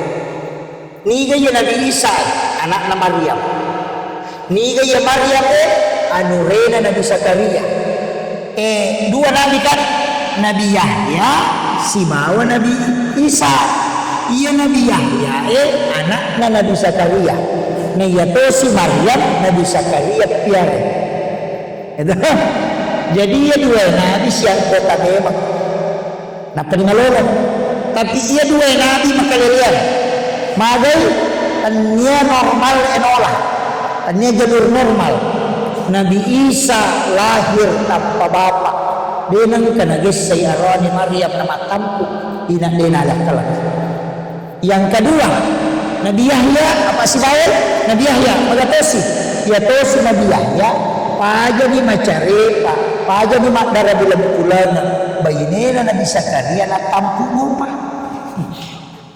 Niga iya Nabi Isa, anakna Maryam. Niga iya Maryam, eh, anurena Nabi Zakaria. Eh, dua nabi kan? Nabi Yahya sibawa Nabi Isa. Iya Nabi Yahya, eh, anakna Nabi Zakaria. Na iya tosi Maryam, Nabi Zakaria piara. Itu. Jadi iya dua nabi siang kota memang. Nappa di malolo. Tapi iya dua nabi makalelean. Magai, tania normal enola. Tania jalur normal. Nabi Isa lahir tanpa bapak. De nengka nagessai arane Maryam namattampu. Ina de nalakkalak. Yang kedua, Nabi Yahya, apa sibawa Nabi Yahya, magatosi. Iya tosi Nabi Yahya, pajani macarepa, pajani maddara bulan-bulan, bainena Nabi Zakaria natampu mopa.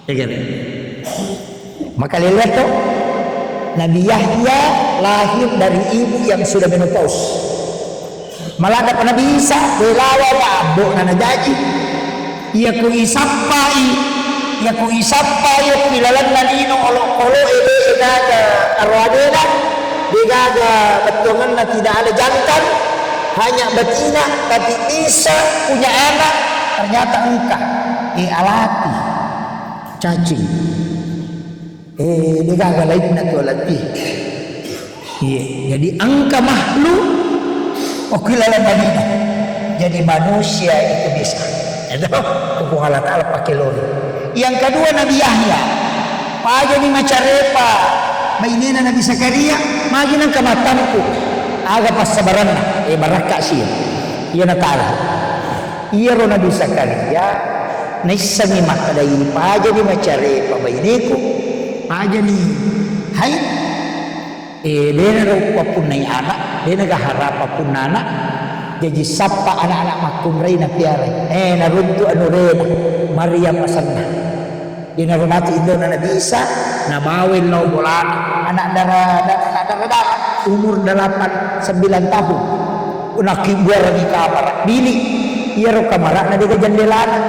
Ya kan? Maka lele to, Nabi Yahya lahir dari ibu yang sudah menopause. Maladapa Nabi Isa, de lawa ba ambo'na najaji. Iyako isappai, iyako isappai okko ilalenna lino olokolo e, de gaga aroadena, de gaga bettuangenna, tidak ada jantan, hanya betina, tapi bisa punya anak, ternyata engka, eh, alati, cacing. Eh, de gaga lainna tu alati. Iya, jadi engka makhluk, oh, ki laleng Madinah. Jadi manusia itu bisa. Itu, Puang Allah Ta'ala pakai lori. Yang kedua Nabi Yahya. Pajani macarepa bainena Nabi Zakaria, magi nengka matampu. Aga passabaranna, eh, barakka sih. Iya natala. Iyaro Nabi Zakaria, naissengngi makkeda, "Ini pajani macarepa baineku." Pajani haid. Eh, dena ro papunnai anak, dena ga harapa punna anak. Jaji sappa anak-anak makkunrai napiarai. Eh, naruntu anurena, Maryam asenna. Iyanaro matu indona Nabi Isa, nabawai lao bolana, anak dara, da-, anak dara-dara, umur delapan, sembilan tahun. Nakkibuarangi kamara, bili. Iyaro kamarana dega jendelana.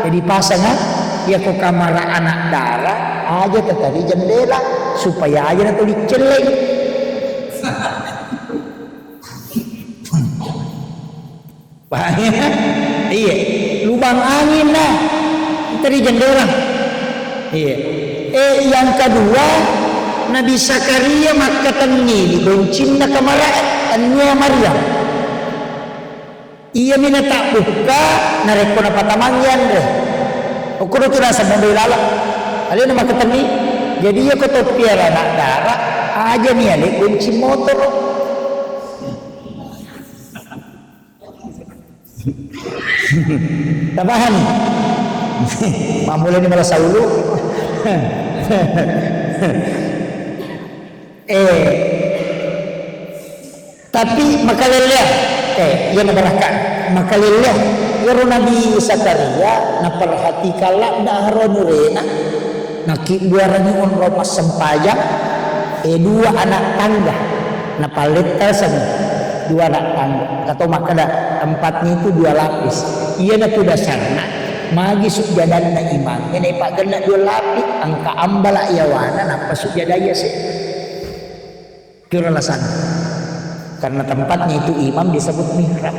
Jadi pasanga, iyako kamara anak dara, aja tatari jendela, supaya aja natuli celleng. Paham ya? Iya, lubang angin nah. Teri jendela. Iya. Eh, yang kedua, Nabi Zakaria makkatenni di goncinna kamara, tennia Maryam. Iya mina tak buka, narekko napatamangi anre. Okoro tu rasa mondo laleng. Alena makkatenni. Jadi iya ko toppiara anak dara, aja ni ale gonci motor. Tapahami? Mammulani malasa ulu. Eh, tapi makalelleang, eh, iya nabarakka. Makalelleang, iyaro Nabi Zakaria naperhatikan ladda haro nurena. Nakibbuarangi onrong massempajang, eh, dua anak tangga. Napallettaseng dua anak tangga. Engka to makkeda, tempatnya itu dua lapis. Iyanatu dasarna, magi sujjadanna imang, eh, naipaggenna dua lapis, engka ambala yawana, nappa sujjadai ase. Kira alasanna. Karena tempatnya itu imam disebut mihrab.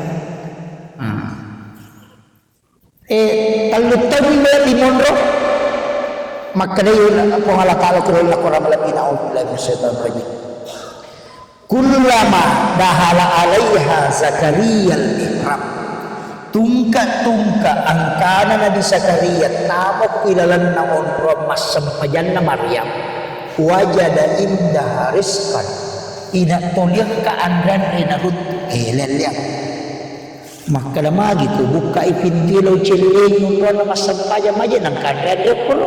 Nah. Eh, tellu taung limonro, makkedai Puang Allah Ta'ala, kul huwallahu ahad, malebbi, na'udzubillahi minasyaitonir rajim. Kullama dakhala alaiha Zakariyal mihrab. Tungke-tungke engkana Nabi Zakaria tama ku ilalenna onrong massempajanna Maryam. Wajada indaha rizqan. Ina toliakka anre-anre naruttu. Eh, lelleang. Makkeda magi ko bukkai pintu lao cellengi onronna massempajang maje nangkanre anre koro.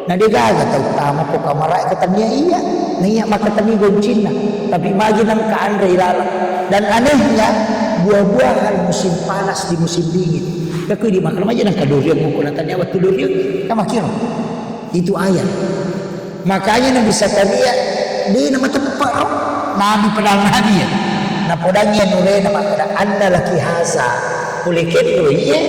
Na degaga tau tama ko kamara ko tania iya. Na iya makkatenni goncinna. Tapi magi nangka anre ilalang. Dan anehnya, buah-buahan musim panas di musim dingin. Yakko di makkeda maje nangka durian ko na tania wettu durian. Kamakiro. Itu ayat. Makanya Nabi Zakaria, de na mateppe ro. Nabi padahal Nabi ya. Napodangi anurena makkeda, "Anna laki haza." Pole kenro iye.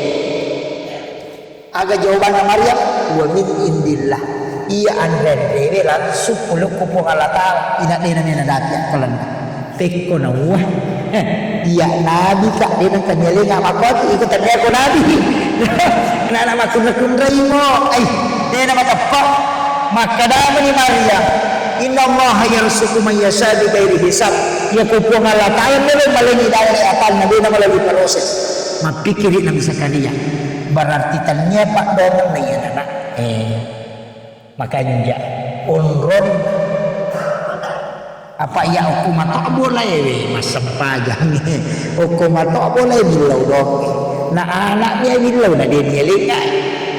Aga jawabanna Maryam, "Wa min indillah." Iya anre-anrewe langsung pole ko Puang Allah Ta'ala, ina dena mena dati akkalenna. Pekko nauwa. Iya nabi ka dena kanialenga makkoti iko tania ko nabi. Nana makunra-kunrai mo. Ai, dena mateppa. Makkadamani Maria, "Inna Allah yarzuqu man yasha bi ghairi hisab." Iya ko Puang Allah Ta'ala melo malengi dalle atanna dena melalui proses. Mappikiri Nabi Zakaria. Berarti tania paddoangenna iya nana. Eh. Makanja onrong apa iya okko mato bolae we massempajang. Okko mato bolae millau doang. Na anak dia millau na dia nielenga.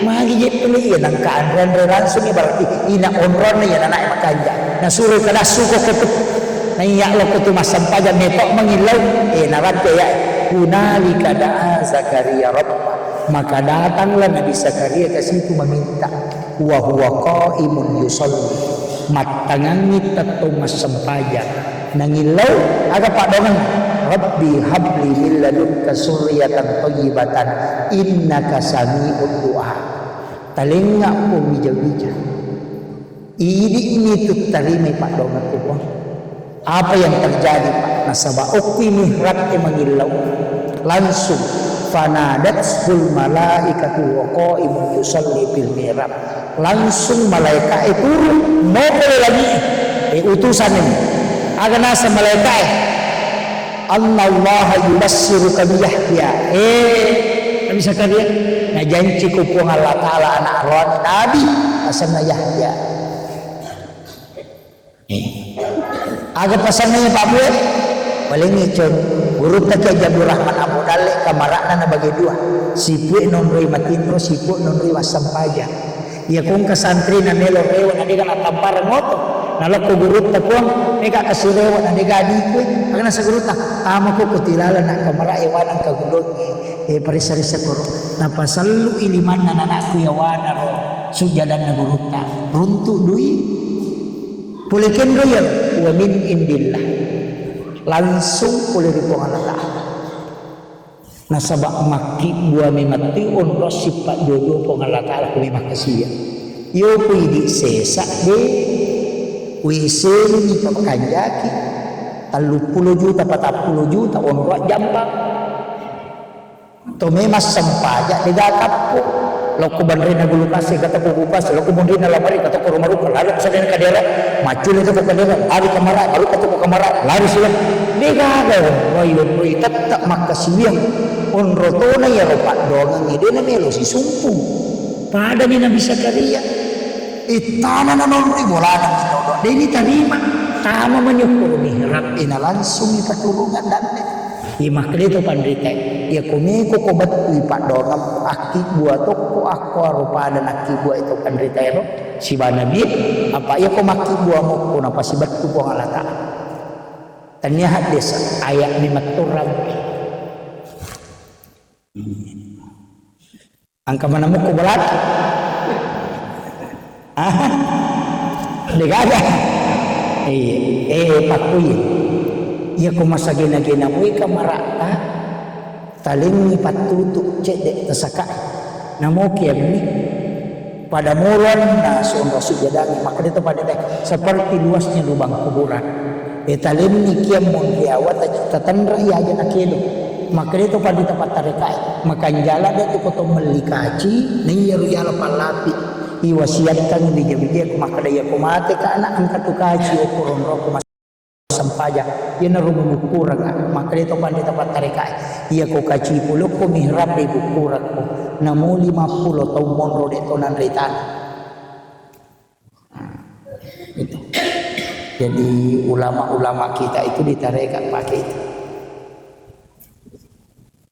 Magi je pele iya nangka anre-anre langsung ya berarti ina onrong ya anak makanja. Na suro kada suko ko tu. Na iya lo ko tu massempajang meto mangillau. Eh, narante ya. Hunalika da'a Zakaria rabba. Maka datanglah Nabi Zakaria ke situ meminta. Wa huwa qaimun yusalli, mattangangngi tettong massempajang. Nangillau, aga paddoangeng? Rabbi habli min ladunka surriyatan thayyibatan innaka sami'ud du'a. Talengnga Puang wija-wija. Idi'ni tu tarimai paddoangekku, Puang. Apa yang terjadi, Pak? Nasaba okki mihrab e mangillau. Langsung, fanadathul malaikatu wa qaimun yusalli fil mihrab. Langsung malaika e turun, moko le lagi e. Eh, utusan ini. Aga nasa malaika e? Annallaha yubassiruka bi Yahya. Eh, Nabi Zakaria, najanci ko Puang Allah Ta'ala anak roani Nabi, asenna Yahya. Eh. Aga pasanna iya, Pak Bue? Paling icon gurutta Kiai Abdul Rahman Abu Dalle, kamara'na nabage dua. Sipue nonroi matinro, sipue nonroi massempajang. Iya ko engka santri na melo rewe na dega na tampareng oto. Nalokko gurutta, Puang, mega kasi rewe na dega adikue. Aga nasa gurutta, tamako ko tilala na kamara e wana engka gulungnge. Eh, paressa-ressa koro. Napasellui limanna nanakku yawana ro sujjadanna gurutta. Runtu dui. Pole kenro iya, wa min indillah. Langsung pole ri Puang Allah Ta'ala. Nasaba makkibbua memettui onro sippa dua-dua Puang Allah Ta'ala ko memang kasiya. Iyo ko idi sesa de, W C ni pakanjaki, telluppulo juta, patappulo juta, onro jampang. To memang sempajang dega kappo. Lokko banrina gulu kase, kata ko gulu kase, lokko banrina lamari, kata ko rumah rupa, lalu kesana kadera, macule to ko kadera, lari kamara, baru kata ko kamara, lari sila. Dega aga, woi, woi, tetap makkasiwiang. Onro tona ya ropa doangan ide na melo si sumpung. Pada ni Nabi Zakaria. Ittana nanonroi bolana minodo. Deni tarima. Tama manyukkuru mihrab, ina langsung ipaturungan dalle. Iya makkeda to panritae, iya ko meko ko bettui paddoangeng akkibbua tokko akko aro pada nakkibbua itu panritae ro siba nabi, apa iya ko makkibbuamo ko napasibettu Puang Allah Ta'ala. Tania hadis ayat ni metturang. Engka manamukku balaki. Ah, degaga. Iya, eh, pakkui. Iya ko masagena-gena mui kamara'ta, talengngi pattutu cedde tasaka. Namoki ammi. Pada muruanna sonro sujjadangi, makkeda to pada teh, seperti luasnya lubang kuburan. E, talenni kiammun riawa ta-, tatenrai aja nakedo. Makkeda to panrita pattarekae, makanjala de tu koto melli kaci, naiya ru jala pallapi. Iwasiatkan bija-bija ku makkeda iya ko mate ka anak engka tu kaci okko ronrokku mas-, sempajang. Iyanaro mumukkurang, makkeda to panrita pattarekae. Iya ko kaci pulokko mihrab de bukkurakko. Namo lima puluh taung monro de to nanre tana. Nah, itu. Jadi ulama-ulama kita itu di tarekat pakai itu.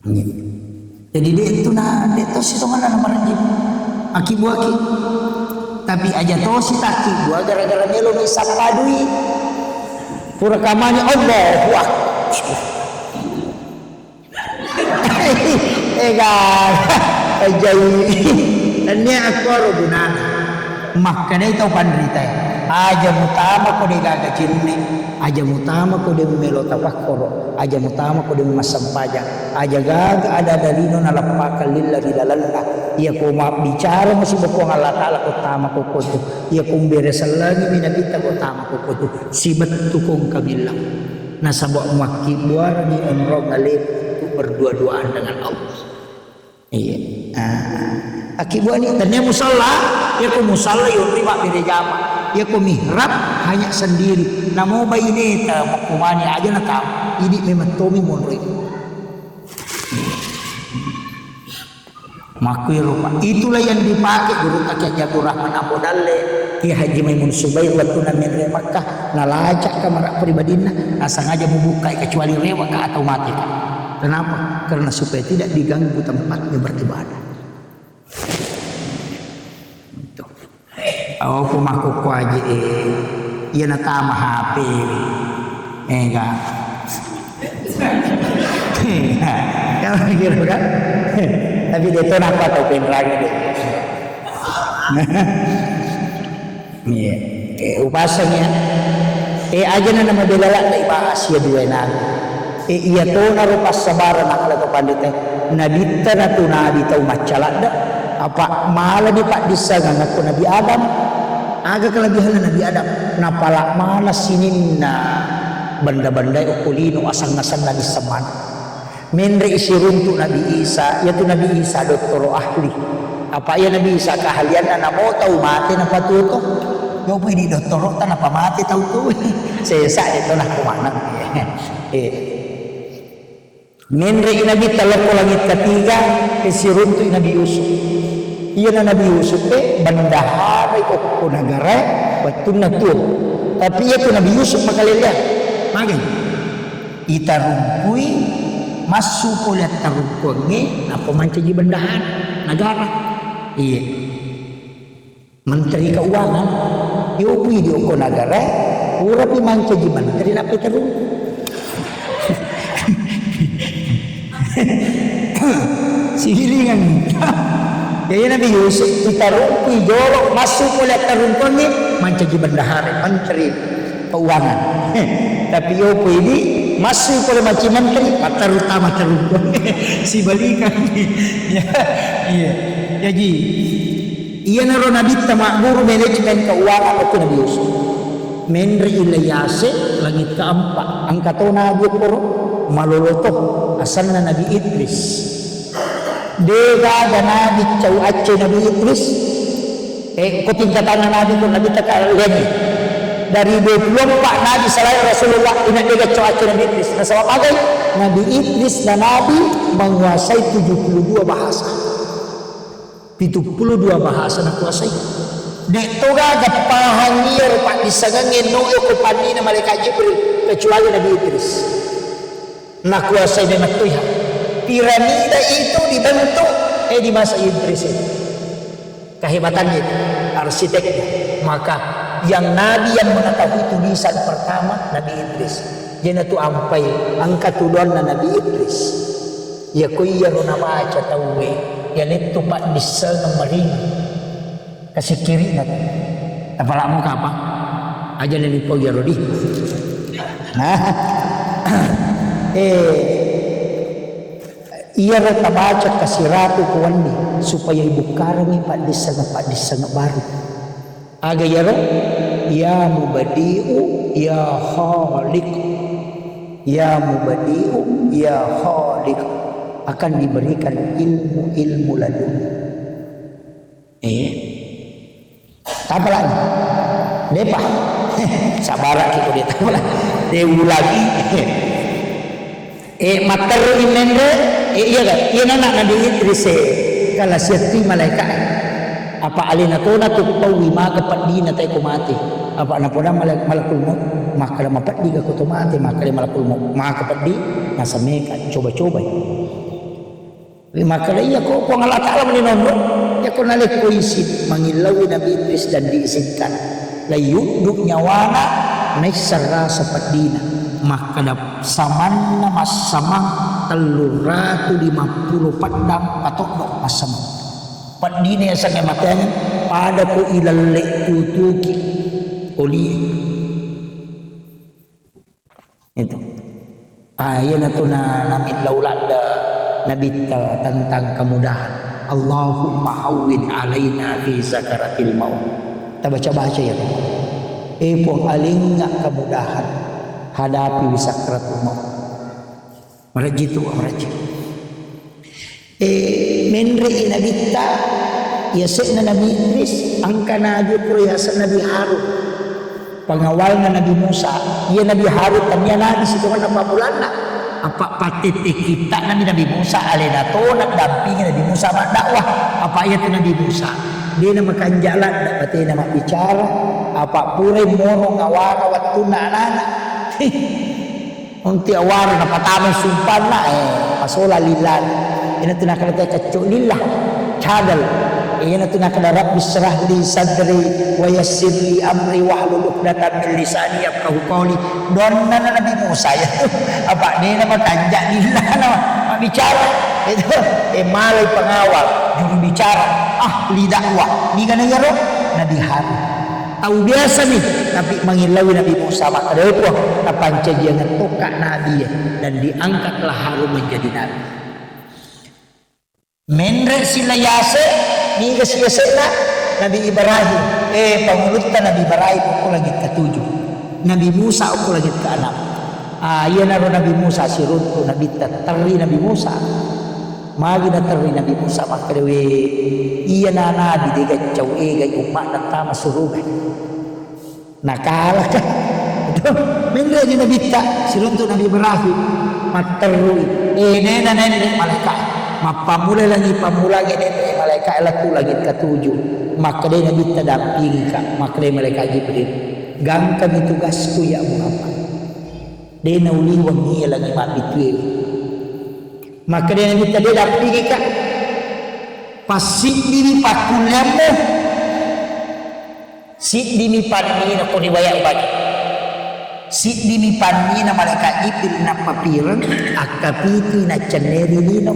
Iya. Jadi de itu na de to si tongana na marenji. Aki buaki. Tapi aja to si taki bua gara-gara melo mi sappa dui. Pura kamani Allahu Akbar. Ega, ajai. Tania akkoro gunana. Makkedai tau panritae. Aja mutamako de gaga cenne, aja mutamako de melo tapakkoro, aja mutamako de massempajang, aja gaga ada-ada lino nalappakang lilla ri lalenna. Iyako mabbicara masiba Puang Allah Ta'ala ko tamako kotu, iyako mbere sellangi mi nabitta ko tamako kotu, sibettu ko engka billang. Nasaba muakkibbuarangi onrong alemu untuk berdua-duaan dengan Allah. Iya. Ah. Akibbuani, tania musalla, iyako musalla yonri mabbere jama. Iyako mihrab hanya sendiri. Namo baineta makkumani aja natama. Idi memang tomi monroi. Makkuiro, Pak. Itulah yang dipakai guru Kaki Haji Abdul Rahman Ambo Dalle, Kiai Haji Maimun Subair waktu namenre Makkah, nalacak kamar pribadinna, nasengaja mubukkai kecuali rewaka atau mateka. Kenapa? Karena supaya tidak diganggu tempatnya beribadah. Itu. Awa ko makkukku aje, eh, iya natama H P. Ega. Kan gitu kan? Tapi dia tona apa tau penrangi deh. Iya. Eh, upasang ya. Eh, aja na nama bela la dai bahas ya dua nang. E, iyatonaro passabaranna ala to pandita. Nabitta natu nabi tau maccaladda, apa malani paddissengeng akko Nabi Adam. Aga kelebihanna Nabi Adam? Napala mana sininna benda-bendae okko lino, aseng-asenna nisseng maneng. Menre isiruntu Nabi Isa, iyatu Nabi Isa dottoro ahli. Apa iya Nabi Isa keahlianna namo tau mate napatuo to. Yopo idi dottoro ta napamate tau to. Sesa de to nakko maneng. Eh. Menre'i Nabitta lokko langit ketiga, e, siruntu'i Nabi Yusuf. Iyana Nabi Yusuf e, bendaharai okko nagarae, wettunna tuo. Tapi iyatu Nabi Yusuf makaleleang. Magai? Itarungkui, massu pole attarungkuangnge, nappa mancaji bendahara nagara. Iye. Menteri Keuangan, yopi di okko nagara, purapi mancaji menteri nappa terungku. Sigilingan. Jadi Nabi Yusuf ditarungkui jolo, massu pole attarungkuangnge, mancaji bendahara, menteri keuangan. Tapi yopo idi massu pole mancaji menteri, matterutama terungkuangnge. Sibalikang. Ya, iya. Jaji, Iyanaro Nabitta magguru manajemen keuangan okko Nabi Yusuf. Menre'i lai yase langit keempat, engka to nabi okkoro, malolo to, asenna Nabi Idris. Degaga nabi cau acce Nabi Idris. Eh, ko tingkatanna nabi ko Nabitta kaliangngi. Dari dua puluh empat nabi selain Rasulullah, ina dega cau acce Nabi Idris. Nasaba magai? Nabi Idris na nabi menguasai tujuh puluh dua bahasa. Pitu puluh dua bahasa nakuasai. De'to gaga pahang iyaro paddissengengnge no yoko pannina malaikat Jibril, kecuali Nabi Idris. Nakuasai memang toiha. Piramida itu dibentuk, eh, di masa Idris itu. Kehebatannya itu, arsiteknya. Maka yang nabi yang mengetahui tulisan pertama, Nabi Idris. Jena tu ampai, engka tuduanna Nabi Idris. Iya ko iyaro nabaca tauwe, iya lettu paddissengeng maringi. Kasikkiri'na tu. Apala'mo kapang? Aja na lipau iyaro di. Nah. Eh, iyaro tabaca kasiratu ko wenni supaya ibukkarengngi paddissengeng-paddissengeng baru. Aga iyaro? Ya Mubadi'u, ya Khaliq. Ya Mubadi'u, ya Khaliq. Akan diberikan ilmu-ilmu laduni. Eh. Tapalani. Depa. Sabaraki ko de tapala. De ulangi. Eh, matteru menre, eh, iya ga? Iya nana Nabi Idris, eh, kala siattui malaika, eh. Apa alena tona tu paui maka peddina tae ko mate. Apa napoda malak-, malakul maut, makkada mapeddi ga ko to mate, makkada malakul maut. Maka peddi, nasameka, coba-cobai. Makkada iya ko Puang Allah Ta'ala mani nonro, iya ko nalekko isi, mangillau Nabi Idris dan diizinkan. Laiyuddu nyawana, naisseng rasa peddina. Makkada samanna massamang tellu ratu lima puluh peddang patoddo massamang. Peddina yasengnge mateangnge, pada ko ilalle tutuki. Oli. Itu. Ah, iyanatu na, namillau ladde Nabitta tentang kemudahan. "Allahumma hawwin alaina fi sakaratil maut." Tabaca-baca ya. Eh, Puang, alinga kemudahan hadapi sakratul maut. Marejji tu, marejji. Eh, menre'i Nabitta, yase'na Nabi Idris, engka nabi pura yaseng Nabi Harun. Pengawalna Nabi Musa, iya Nabi Harun tania nabi sitongenna pammulanna. Apa pattette kitta'nami Nabi Musa, alena tona dampingi Nabi Musa maddakwah. Apa iyatu Nabi Musa, de namakanja ladde, batena mabbicara, apa purai moro ngawara wettunna anana. Unti awara napatamai sumpanna, eh, pasola lillana. Iyanatu nakkeda tau kecco lillah, cadel. Iyanatu nakkeda, "Rabbi israh li sadri wa yassir li amri wahlul uqdatan min lisani yafqahu qawli." Donnana Nabi Musa iyatu. Apa de namakanja lillana mabbicara. Itu, eh, malai pengawal, juru bicara, ahli dakwah. Niga na iyaro? Nabi Harun. Tau biasa ni, tapi mangillau Nabi Musa, makkeda, "Eh, Puang, napancajiang tokka nabi, dan diangkatlah Harun menjadi nabi." Menre sila yase, niga si yase'na? Nabi Ibrahim. Eh, pangulutta Nabi Ibrahim okko langit ketujuh. Nabi Musa okko langit keenam. Ah, iyanaro Nabi Musa siruntu Nabitta, terri Nabi Musa. Magi naterri Nabi Musa, makkeda, "We, iyana nabi de gaccau egai umma'na tama suruga." Nakalaka. Menre di Nabitta, siruntu Nabi Ibrahim, matterrui. Eh, nena nenre malaika. Mappammula langi pammulangi nenre malaika, lettu langit ketujuh. Makkeda Nabitta, "Dampingika." Makkeda malaika Jibril, "Gangkami tugasku ya Muhammad. De nauliweng iya langi mappitue." Makkeda Nabitta, "De dampingika. Passiddimi pakkulleammu." Siddimi pannina, ko riwayat bagi. Siddimi pannina malaikat Jibril nappapireng, akkapitui naccenneri lino.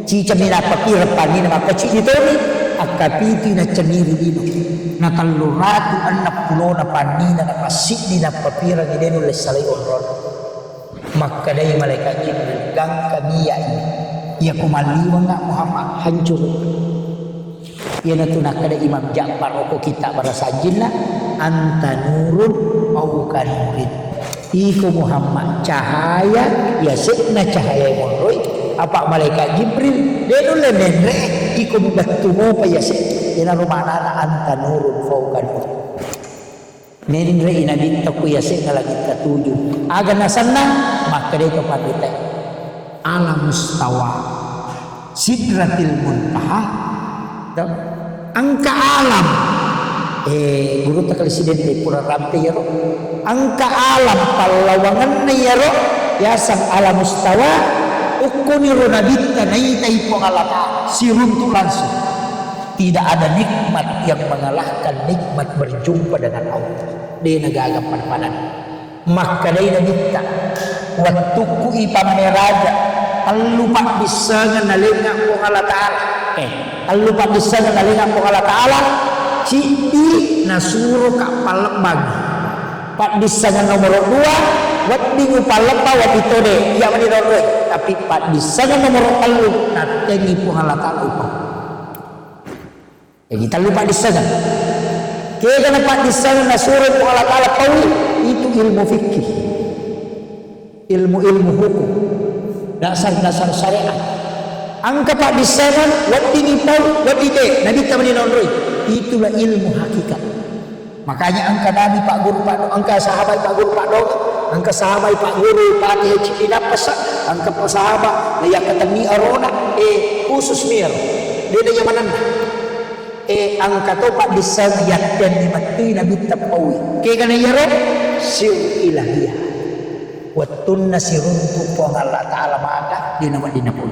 Cicami nappapireng pannina mappacciddi toni, akkapitui naccenneri lino. Na tellu ratu enneng pulona pannina napassiddi nappapireng, de nulle salai onrong. Makkedai malaikat Jibril, "Gangka miyai. Iya ko malliwengnga Muhammad, hancuru." Iyanatu nakkeda Imam Ja'far okko kitta' barasajinna, "Anta nurun fauqa nurin." Iko Muhammad cahaya, yase'na cahaya monroi, apa malaikat Jibril, de nulle menre, iko mubattu mopa yase'. Iyanaro maknana anta nurun fauqa nurin. Menre'i Nabitta ku yase'na langit katuju. Aga nasenna? Makkedai to panritae. Alam mustawa. Sidratil muntaha. To? Engka alam. Eh, gurutta kali Sidente pura rampe iyaro. Engka alam pallawangenna iyaro. Yaseng alam mustawa. Ukkuniro Nabitta naitai Puang Allah Ta'ala. Siruntu langsung. Tidak ada nikmat yang mengalahkan nikmat berjumpa dengan Allah. De' na gaga pada-padana. Makkedai Nabitta, wettukku ipammeraja, tellu paddissengeng nalengnga Puang Allah Ta'ala. Eh, tellu paddissengeng nalengnga Puang Allah Ta'ala, ciddi nasuroka pallebbangi. Paddissengeng nomoro dua, wedding upallebbang, wedding tode, iya mani ronroi. Tapi paddissengeng nomoro tellu, nattengngi Puang Allah Ta'ala upau. Jadi tellu paddissengeng. Kegana paddissengeng nasuro Puang Allah Ta'ala paui, itu ilmu fikih. Ilmu-ilmu hukum. Dasar-dasar syariat. Engka paddissengeng, wedding ipau, wedding de, Nabitta mani naonroi. Itulah ilmu hakikat. Makanya engka nabi pagguru paddo, engka sahabat pagguru paddo, engka sahabat pagguru pati heci pinappasa, engka pa sahabat na yakkatenni arona, eh, khusus mir. De' na nyamanenna. Eh, engka to paddisseng yattenni mettui Nabitta paui. Kegana iyaro? Sir ilahiyah. Wettunna siruntu Puang Allah Ta'ala maka de' na wedding napau.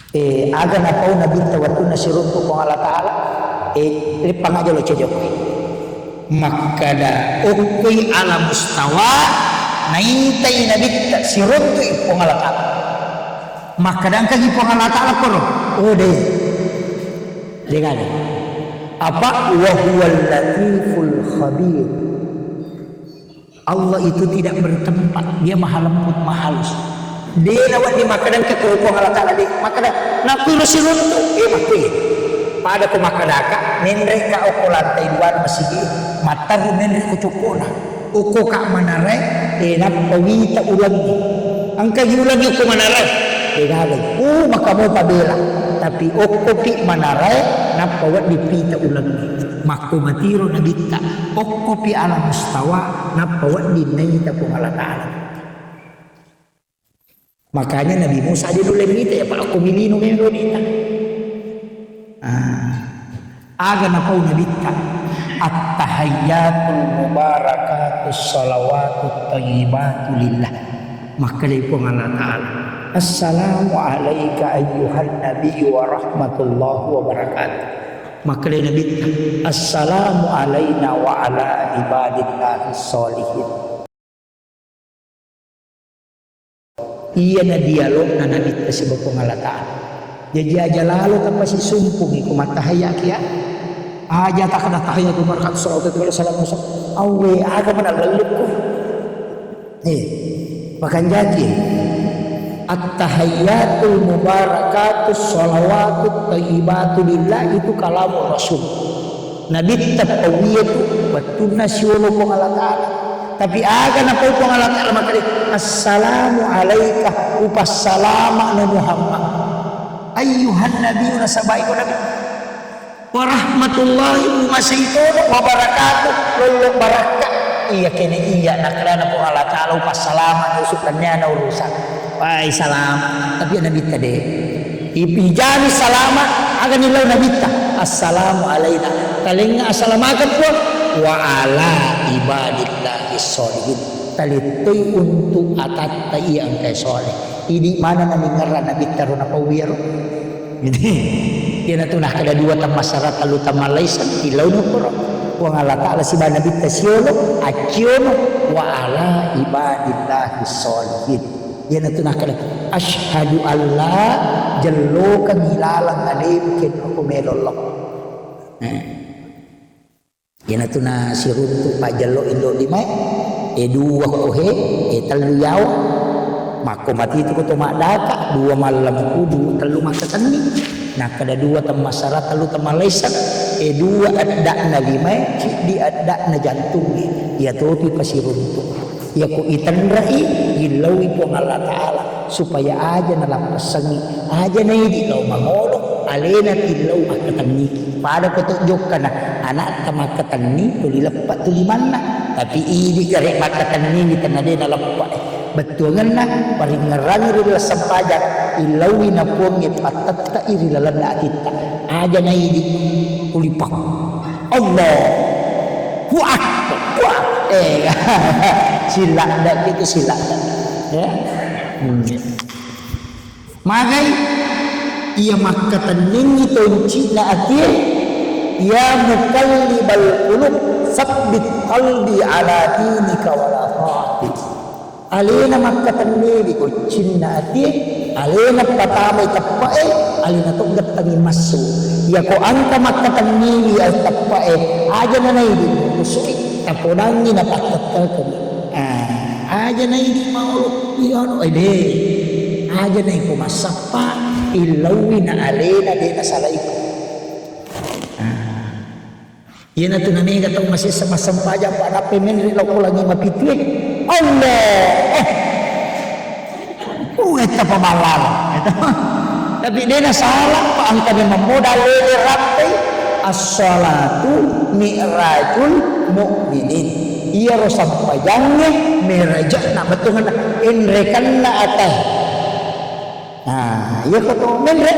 Eh, aga napau Nabitta wettunna siruntu Puang Allah Ta'ala? Eh, rippang aja lo cocok. Makkada, okkoi alam mustawa, naitai Nabitta siruntui Puang Allah Ta'ala. Makkada engkagi Puang Allah Ta'ala koro? Oh, de'. De' gaga. Apa? Wa huwal latiful khabir. Allah itu tidak bertempat, dia maha lembut, maha halus. De' nawedding makkeda engka ko Puang Allah Ta'ala de', makkeda, nakkuiro siruntu', eh, makkuiye. Pada ko makkedaka, menre'ka okko lantai dua masigi, matteru menre' ko coppona. Okkoka manarae, eh, nappa wita ulengnge. Engkagi ulengnge okko manarae? De' gaga. Uh, maka mopa bela. Tapi okkopi manarae, nappa wedding pita ulengnge. Makko matiro Nabitta, okkopi ala mustawa, nappa wedding naita Puang Allah Ta'ala. Makanya Nabi Musa de' nulle mita, ya, Pak, ko milino memang mita. Ah. Aga napau Nabitta? At-tahiyyatul mubarakatus shalawatut thayyibatu lillah. Makkedai Puang Allah Ta'ala, "Assalamu alaika ayyuhan nabiyyu wa rahmatullahi wa barakatuh." Makkedai Nabitta, "Assalamu alaina wa ala ibadillahis sholihin." Iyana dialogna Nabitta sibawa Puang Allah Ta'ala. Jaji aja lalo tapasisumpungi ko mattahayya kia. Aja takkeda tahiyyatul barakatuh, salawatu, salamu, awwe, aga mana lellukku. Eh, makanjaki. At-tahiyyatul mubarakatus shalawatut thayyibatu lillah itu kalamur Rasul. Nabitta pauiya tu wettunna siolo Puang Allah Ta'ala. Tapi aga napau Puang Allah Ta'ala makkeda, "Assalamu alaika, upassalama'no Muhammad. Ayyuhan nabiyyu," nasaba iko Nabi. "Wa rahmatullahi," umasei todo, "wa barakatuh," lollo barakka. Iya kene iya nakkedana Puang Allah Ta'ala, "Upassalama'no, usu tenniana urusan." Wai salama, tapi Nabitta de'. Ipijani salama, aga nillau Nabitta? Assalamu alaina. Talengnga assalamakeng Puang. Wa ala ibadillahi sholihin. Talettei untuk atatta iya engkae soleh. Idi mana namingerra Nabitta ro napau iyaro. Jadi, iyanatu nakkeda dua tammassara, tellu tammallaiseng, tillauni koro. Puang Allah Ta'ala sibawa Nabitta siolo, acciono, wa ala ibadillahi sholihin. Iyanatu nakkeda, "Asyhadu alla," jellokeng ilaleng alemu kenro ko melo lo. Eh. Iyanatu nasiruntu pajjello indo limae, e dua ko he, e tellu yawa. Makko matitu ko to maddaka, dua mallempu, dua tellu makkatenni. Nakkeda dua temmassara, tellu temmallaiseng, e dua edda'na limae, ciddi edda'na jantungnge. Iyatopi pasiruntu. Iyako itenre'i, illaui Puang Allah Ta'ala supaya aja nalappessengngi, aja naidi lao mangolo, alena tillau makkatenniki. Pada ko to jokkana anakta makkatenni, tuli leppa tuli manna, tapi idi gare makkatenni ni tenna de naleppa e. Bettuangenna paringngerangi ri laleng sempajang, illaui na Puangnge pattette'i ri lalenna atitta. Aja naidi ulipang. Allahu Akbar. Wah, eh, siladda itu siladda. Ya. Hmm. Magai iya makkatenningi tonci'na atie, ya muqallibal qulub, sabbit qalbi ala dinika wala ta'atik. Alena makkatenniwi goccinna atie, alena patamai teppe'e, alena to gettangi massu. Iyako engka makkatenniwi teppe'e, aja nanaidi musu'i, taponangi napakkettengeng. Ah, aja naidi maolo, iya no, eh, de. Aja naiko massappa, illauwi na alena de nasalaiko. Ah. Iyanatu namega tau masessa massempajang, Pak, nappai menre lao ko langi mapitue. Allah, eh. Uwetta paballala. Tapi dena salah, Pak, engka memang modal lele rappai. As-salatu mi'rajul mu'minin. Iyaro sempajangnge merajana, bettuanna enrekenna atae. Nah, iya ko to menre.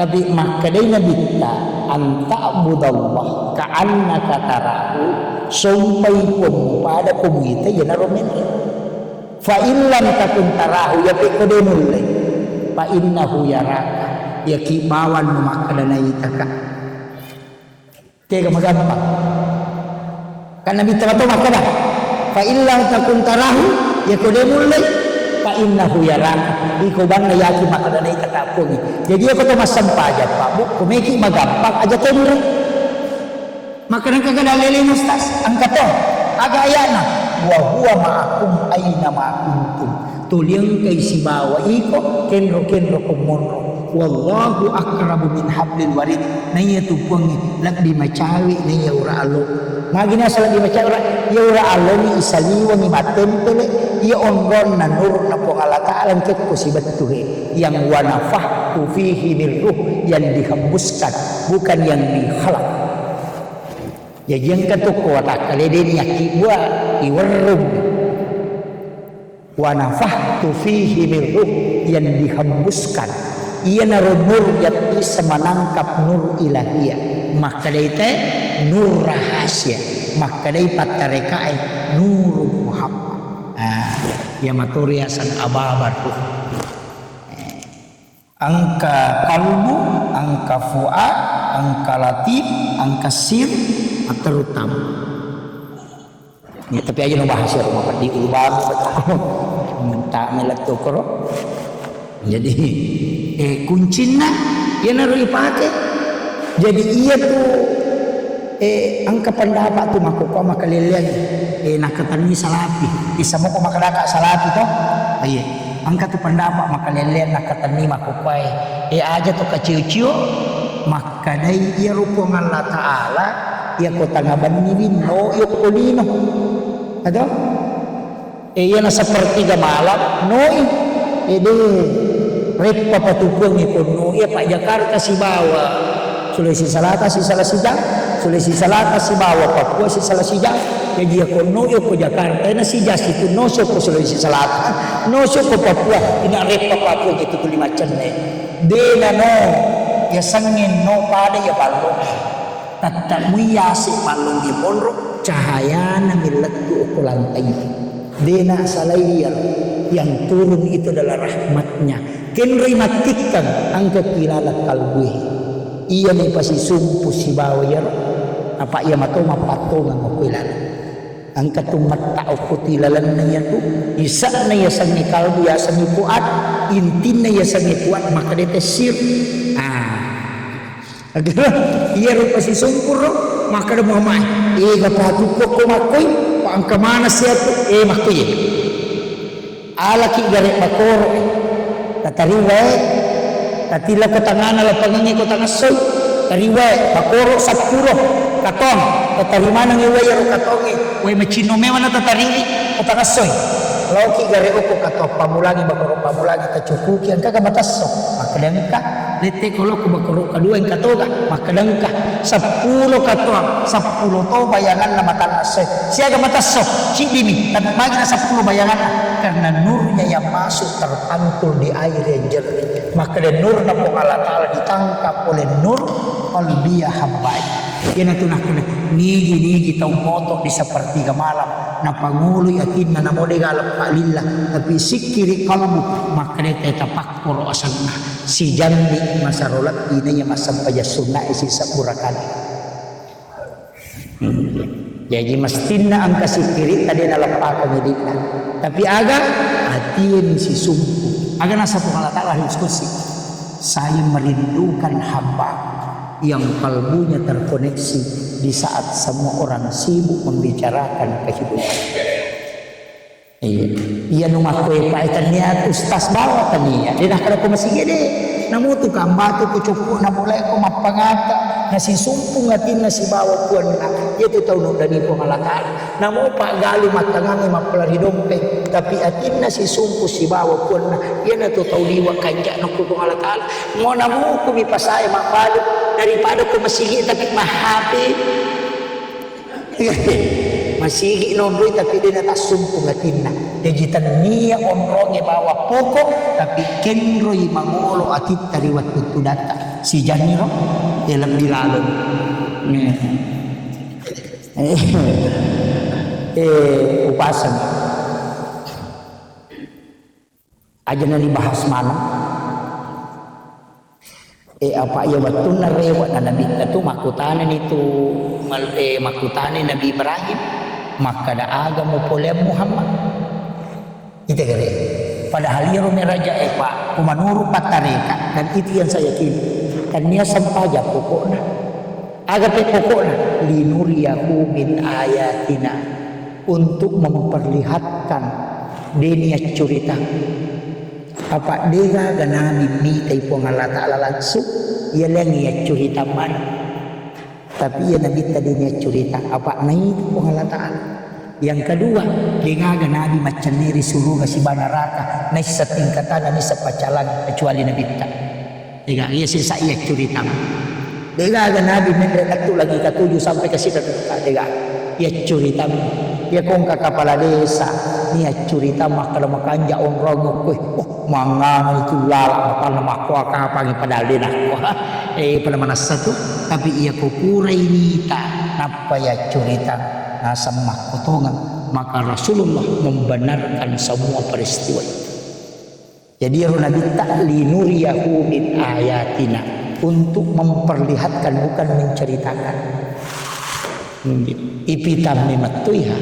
Tapi makkedai Nabitta, "An ta'budallah ka'annaka tarahu," sompai Puangmu pada ko muita iyanaro menre. "Fa in lam takun tarahu," iya pekko de nulle, "fa innahu yaraka," iyaki bawang makkeda naitaka. Tega magampang. Kan Nabitta mato makkeda, "Fa in lam takun tarahu," iyako de mullei, "fa innahu yaraka." Iko banna yaki makkeda naita kappongi. Jadi iyako to massempajang, Pak, Bu, ko meki magampang aja tenre. Maka engka kada lelena, Ustaz? Engka to. Aga ayana? "Wa huwa ma'akum aina ma kuntum." Tuli engkai sibawa iko, kenro-kenro ko monro. "Wallahu aqrabu min hablil warid." Naiya tu Puangnge lebbi macawe naiya ura alo. Magi nasa lebbi macawe ura, iya ura alo ni isaliwengi mattempele, iya onronna nurna Puang Allah Ta'ala engkekko sibettu he. Yang wa nafakhtu fihi min ruh, yang dihembuskan, bukan yang dikhalaq. Jaji engka tu ko watakkale de ni yakkibua, iwerrung. "Wa nafakhtu fihi min ruh," yang dihembuskan. Iyanaro nur yang bisa menangkap nur ilahiyah. Makkedai te nur rahasia. Makkedai pattarekae Nur Muhammad. Ah, iya mato riaseng ababa ruh. Engka kalbu, engka fuad, engka latif, engka sir, matteru tamu. Ya, tapi aja no bahas ya rumah peddi ulubang. Minta melet tokoro. Jadi, eh, kuncinna, iyanaro ipake. Jadi, iya tu, eh, engka pendapat tu makkokkoe makalelleang, eh, nakkatenni salati. Bisa moko makkadaka salati to? Iya. Engka tu pendapat makalelleang nakkatenni makkokkoe. Eh, aja to kacio-cio, makkadai iyaro Puang Allah Ta'ala, iya ko tanga benni winno, iya ko lino. Atau? Eh, iyana sepertiga malam, noi. Eh, de, reppa patukuangngi konno, iya pa Jakarta sibawa Sulawesi Selatan sisala sijang, Sulawesi Selatan sibawa Papua sisala sijang. Jaji iya konno, iya ko Jakarta, ena sijang situ, no sio ko Sulawesi Selatan, no sio ko Papua, ina reppa Papua gitu tuli maccenne. De na no, iya sengngeng no pada iya ballo. Tatta mui yase mallongngi monro, cahayana millettu okko lantai. Dena salai iyaro, yang turun itu adalah rahmatnya. Kenroi mattikkang, engka kilaleng kalbue. Iyani pasisumpu sibawa iyaro, apa iya mato mappattongang okko ilaleng. Engka tu metta okko tilalenna iyatu, ise'na yasengnge kalbu, yasengnge fuad, intinna yasengnge fuad, makkeda tessir. Ah. Iyaro pasisumpu ro, makkeda Muhammad, "Ega patukku ko makkoi, pa engka maneng siatu, eh, makkoi." Alaki gare bakoro, tatariwa, eh, tatilla ko tangana lapangengnge ko tangassoi, tariwa, eh, bakoro seppulo katong, tatarimanengngi wae iyaro katongnge, wae macinno memang na tatariwi ko tangassoi. Laoki gare okko katong pamulangi bakoro pamulangi tacukuki engka ga matesso, makkeda engka. Lette kolo ku bakoro kadua engka toga, makkeda engka. Seppulo katoang, seppulo to bayanganna matanna esso. Siaga matesso, ciddimi, tapi magi na seppulo bayanganna? Karena nurnya yang masuk terpantul di air yang jernih. Makkeda nurna Puang Allah Ta'ala ditangkap oleh nur qalbiyah habbai. Iyanatu nakkeda, nigi-nigi tau moto di sepertiga malam, napangului atinna, namo de galeng pa'lilla, tapi sikkiri kalbu, makkeda te tapak koro asenna, sijammi masaro lebbi naiya massempajang sunnae sisebbu rakani. Jaji mestinna engka sikkiritta de naleppakang idi'na. Tapi aga? Atieni sisumpu. Aga nasaba Allah Ta'ala hadis qudsi, "Saya merindukan hamba yang kalbunya terkoneksi di saat semua orang sibuk membicarakan kehidupan." Iya. Iya nu makkoe pae tania ustaz bawa tania. De nakkeda ko masigi de. Namutu kambatu ko coppo na mulai ko mappangata. Nasisumpung atinna sibawa puanna. Iya tu tau nuddani Puang Allah Ta'ala. Namo paggalu mattangangi mappalari dompeng. Tapi atinna sisumpu sibawa puanna. Iya na tu tau liwa kanjak nokko Puang Allah Ta'ala. Mo namuku mi pasae mabbalu daripada ko masigi tapi mahape. Masigi nonroi tapi de natassumpung atinna. Jaji tennia onronge bawa pokok, tapi kenroi mangolo atitta ri wettu tudatta. Sijaniro, eh, lebbi lalo. Eh, eh, upaseng. Aja na dibahas maneng. Eh, apa iya wettunna rewe' na Nabitta tu makkutanani tu mal-, eh, makkutana Nabi Ibrahim, makkeda, "Aga mupoleang Muhammad?" Ite gare. Padahal iyaro meraja e, Pak, ku menurut pattareka, dan itu yang saya yakini. Tennia sempajang pokokna. Aga pe pokokna, "Linuriyahu min ayatina," untuk memperlihatkan, de' niaccurita. Apa' de'gaga nabi mitai Puang Allah Ta'ala langsung, iya leng iaccuritang maneng. Tapi iya nabitta de' niaccurita, apa' naitu Puang Allah Ta'ala. Yang kedua, de'gaga nabi maccenneri suruga siba neraka, naisseng tingkatanna, naisseng paccalang, kecuali nabitta. De'ga, iya sesa iya curitang. De'gaga nabi menre lettu lagi katuju sampai ke situ, de'ga. Iya curitang. Iya kongka kepala desa, iya curitang makkeda makanja onrong koe. Oh, manganga itu lala, matanna makkoa kapang padahal de' nakkoa. Eh, pada manassa tu, tapi iya ko purai nita, nappa iya curitang, naseng makkotongeng, maka Rasulullah membenarkan semua peristiwa itu. Jadi, ero nabitta, "Linuriyahu min ayatina," untuk memperlihatkan, bukan menceritakan. Ipitammi mettuiha,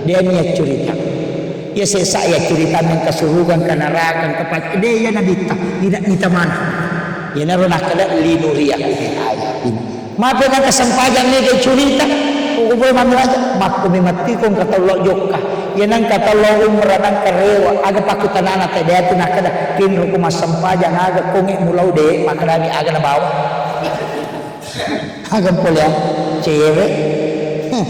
de' niaccurita. Iya sesa iya curita mengka suruga, engka neraka, engka pac-, de' iya nabitta, ina-, nitamana. Iyanaro nakkeda, "Linuriyahu min ayatina." Mape nangka sempajang mega curita, ko pole mami raja, makko mi matti ko engka tau lao jokka. Iya nangka tau lao umrah nangka rewe, aga pakkutanana te, de' tu nakkeda, "Kenro ko massempajang aga konge mulao de'," makkedami aga nabawa. Aga pole ya, cewek. Heh.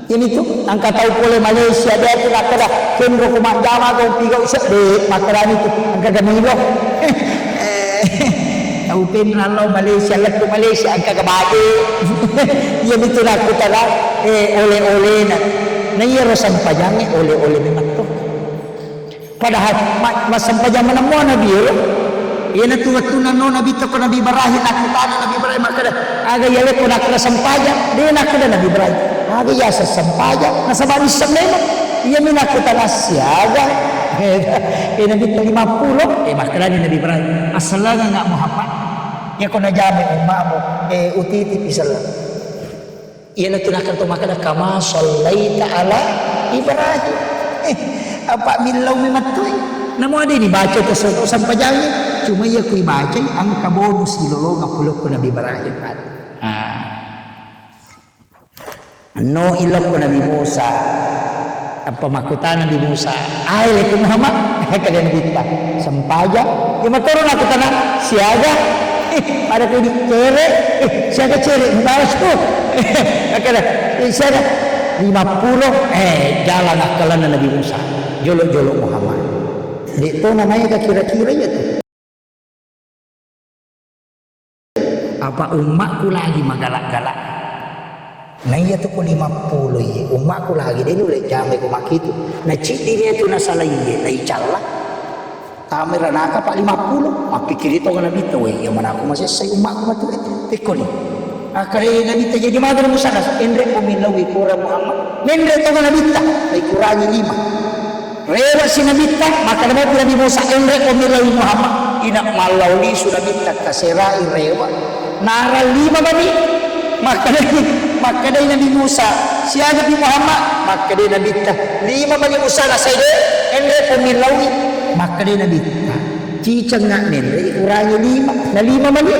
Ini tu, engka tau pole Malaysia, de' tu nakkeda, "Kenro ko majjama ko pigau ise," de', makkedani tu, engka ga milo. Eh, tau penrang lao Malaysia, lettu Malaysia, engka ga baje. Iya mitu nakkutana, eh, ole-olena. Na iyaro sempajangnge ole-ole memang to. Padahal ma-, massempajang manemmoa Nabi ero. Iyanatu wettunna no Nabi tokko Nabi Ibrahim, nakkutana Nabi Ibrahim makkeda, "Aga iya lekko nakkeda sempajang?" De' nakkeda Nabi Ibrahim, "Aga iya sessempajang?" Nasaba nisseng memang. Iyami nakkutana siaga. Eh, Nabi lima puluh. Eh, makkedani Nabi Ibrahim, "Assallangengnga Muhammad? Iya ko najamai ummamu, eh, utitipi selleng." Iyanatu nakkeda to makkeda, "Kama shallaita ala Ibrahim." Eh, apa millau mi mattui. Namo ada ini baca to so-, sempajangnge. Cuma iya kui bacai engka bonus ilolongang pole ko Nabi Ibrahim. Ah. No ilokko Nabi Musa. Apa makkutana Nabi Musa, "Ai lekko Muhammad?" Kade Nabitta, "Sempajang." Iya mattoro nakkutana, "Siaga?" Eh, pada kedi cere, eh, siaga cere, balas tu. Makkeda, eh, siaga? Lima puluh, eh, jalan akkalanna Nabi Musa. Jolo-jolo Muhammad. De' to namaega kira-kira iya tu. Apa ummakku lagi magala-gala. Na iya tu ko lima puluh iye, ummakku lagi de' nulle jamai ko makkitu. Na ciddini tu nasalai iye, naicalla. Tamai ranaka pa lima puluh, mappikkiri to Nabitta, "Weh, iya manaku masessai ummakku matu, eh, tekkoni." Akkare Nabitta jadi magana musana, "Enre ko millaui kura Muhammad." Menre to Nabitta, naikurangi lima. Rewa si Nabitta, makkeda mopi Nabi Musa, "Enre ko millaui Muhammad." Ina mallau lisu Nabitta, kaserai rewa. Nara lima mani. Makkedai, makkedai Nabi Musa, "Siagapi Muhammad?" Makkedai Nabitta, "Lima mani Musa na sede, enre ko millaui." Makkedai Nabitta, "Cicengnga menre ikurangi lima, na lima mani."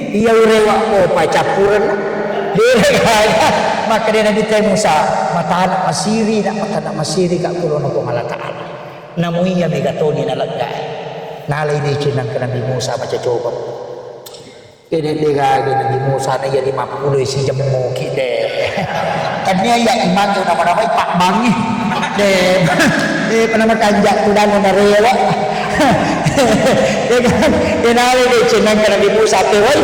Iya urewa, oh, pacappureng. Dere gaga. Makkedai Nabitta Musa, "Matana masiri, nak matana masiri ka kulono ko Allah Ta'ala." Namu iya mega toni naleggai. Nalai deceng nangka Nabi Musa macacoba. Kede de gaga Nabi Musa na iya lima puluh sijemmuki de. Tania iya imangnge nama-namai pabbangnge. De, de, panama kanja tudang narewa. De kan, de nalai deceng nangka Nabi Musa pe wai.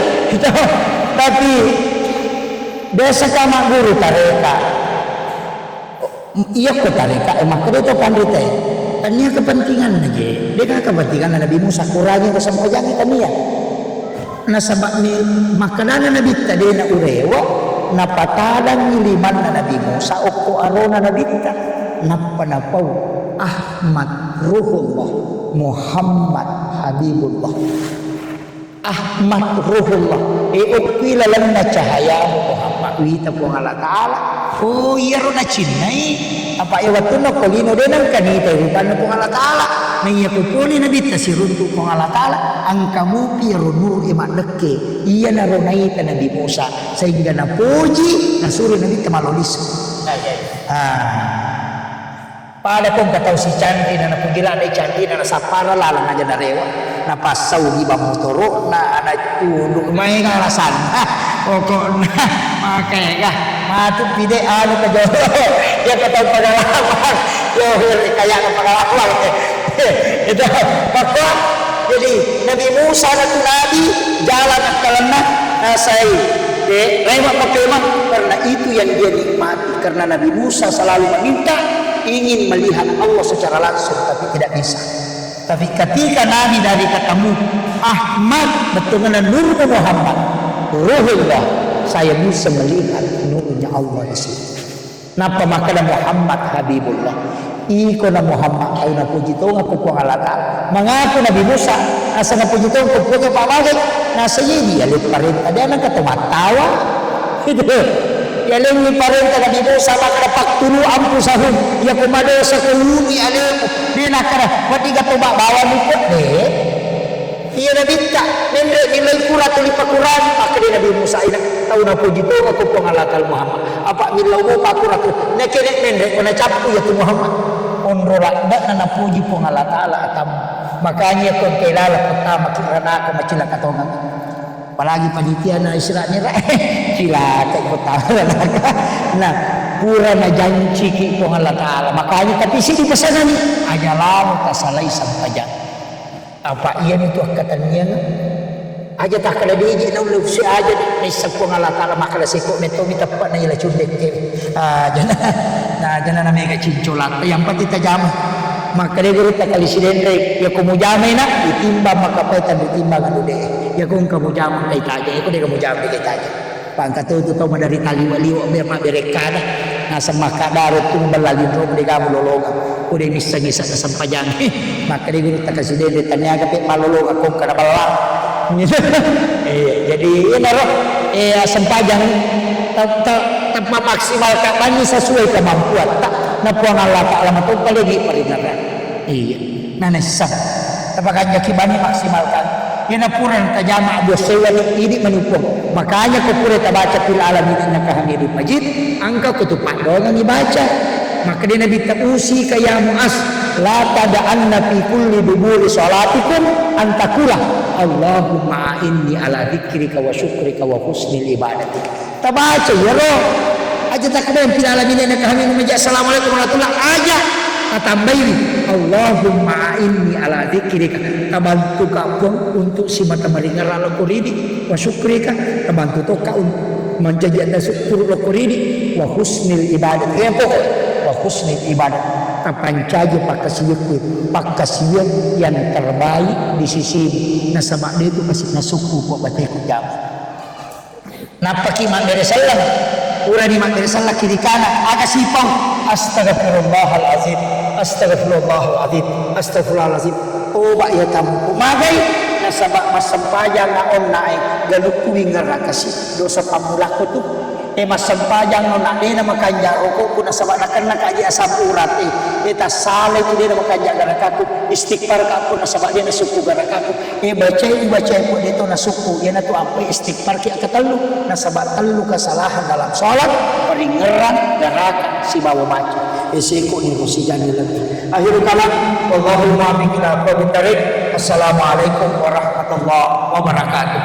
Tapi biasa ka magguru tareka. Iyakko tareka e makkeda to panrita e, tania kepentinganna je, deka kepentinganna Nabi Musa, kurangi ko sempajangi tania. Nasaba ni makkedana Nabitta de naurewa, napatadangi limanna Nabi Musa okko arona Nabitta, nappa napau Ahmad Ruhullah, Muhammad Habibullah. Ahmad Ruhullah, e, okkui lalenna cahayamu Muhammad, wita Puang Allah Ta'ala. Oh, iyaro nacinnai, apa e wettunna ko lino de nengka nitai rupanna Puang Allah Ta'ala. Iyako pole Nabitta siruntu Puang Allah Ta'ala, engka mupi ro nur e maddekke, iyanaro naita Nabi Musa, sehingga napoji, nasuro Nabitta malolo lisu. Ah. Pada ko engka tau sicanri na napoji ladde canri na nasappara lalang aja narewa, napassau di bang motoro'na, ana tunduk maega alasanna, pokokna makaega matu pide anu ke jolo, iya ko tau pengalaman, yo, kaya pengalaman. Itu, maka, jadi, Nabi Musa na tu nabi, jalan akkalenna, nasai, eh, rewa pakemah, karena itu yang dia nikmati, karena Nabi Musa selalu meminta, ingin melihat Allah secara langsung, tapi tidak bisa. Tapi ketika Nabi dari ketemu Ahmad, betul dengan Nur Muhammad, Ruhullah, saya bisa melihat nurnya Allah di situ. Nappa makkeda Muhammad Habibullah. Iko na Muhammad tau napoji tongeng ko Puang Allah Ta'ala. Mengaku Nabi Musa, asa napoji tongeng ko Puang Pak Bagai. Nasa iya dia le parenta dia nang kato mattawa. Gitu. Ya le parenta Nabi Musa makkeda paktulu ampusahum. Ya ko madosa ko luni alemu. Dia nakkeda, wadi gato bak bawang ikut deh. Iya Nabitta, menre miloi pura tuli pakurang, makkeda Nabi Musa ina, tau napoji tongeng ko Puang Allah Ta'ala Muhammad. Apa millau mo pakura tu, nakene menre ko nacappu ya tu Muhammad. Onro ladde'na napoji Puang Allah Ta'ala atam. Makanya ko engka lala pertama kiranaka macilaka tongeng. Apalagi panitia na Isra Mi'raj, cilaka pertama ranaka. Nah, pura najanciki Puang Allah Ta'ala. Makanya tapi sidi pesanani, aja lalo tasalai sampajang. Apa iyami tu akkatenniang? Aja takkeda deje naulle usse aja naisseng Puang Allah Ta'ala makkeda seko metto mi teppa na ila cundekke. Ah, jana, nah, jana na mega cincolat. Yang penting tajama. Makkeda guru takali sidenre, ya ko mujamai na, ditimbang makapai tandu timbang anu de. Ya ko engka mujama kai taja, ya ko de mujama kai taja. Pangkatutu tau maderita liwa-liwa, biar mabberekkana. Naseng makkadaro tu bella linro de gamu lolonga. Udah missa-missa kesempajang. Makkeda guru takasidenre taniaga pe malolonga kongka na bella. Iya, jadi inaro, eh, sempajang ta-, ta-, tappa maksimal ka banni sesuai kemampuan ta. Na Puang Allah Ta'ala matoppa lagi parinara. Iya. Nanessa. Tapakanjaki bani maksimalkan. Iyana pura tajama dua sewani idi manipung. Makanya ko pura tabaca fil alamin innaka hamidum majid, engka ko tu paddoangan dibaca. Makkeda Nabi ta usika ya Muaz, la tada'anna fi kulli duburi salatikum antakula, Allahumma a'inni ala dzikrika wa syukrika wa husnil ibadati. Tabaca iyaro. Aja takkeda fil alamin innaka hamidum majid, assalamualaikum warahmatullah, aja. Tatambaiwi, Allahumma a'inni ala dzikrika, tabantuka Puang untuk simata maringerra lokko ridi, wa syukrika, tabantu tokka untuk mancaji ada syukur lokko ridi, wa husnil ibadat. Iya pokok, wa husnil ibadat. Tapancaji pakkasiwiku, pakkasiwian yang terbaik di sisimu. Nasaba de tu kasi nasukku ko bateku jama. Nappaki mabbere selleng. Purani mabbere selleng kiri kanan, aga sipau? Astagfirullahalazim, astagfirullahalazim, astagfirullahalazim. Toba iya tampu. Magai? Nasaba massempajang na onna e, galukku wingerra kasi. Dosa pammulakku tu. E massempajang na onna dena makanja rokokku nasaba nakenna kaji asam urat e. E tassala itu dena makanja garakaku. Istighfar ka pun nasaba dena sukku garakaku. E bacai, bacai pun deto nasukku. Iyanatu ampe istighfar ki katellu, nasaba tellu kesalahan dalam sholat, paringerrang, garaka, sibawa baca. Eseko ni rosijani lebbi. Akhirul kalam, wallahul muwaffiq ila aqwamit thariq. Assalamualaikum warahmatullahi wabarakatuh.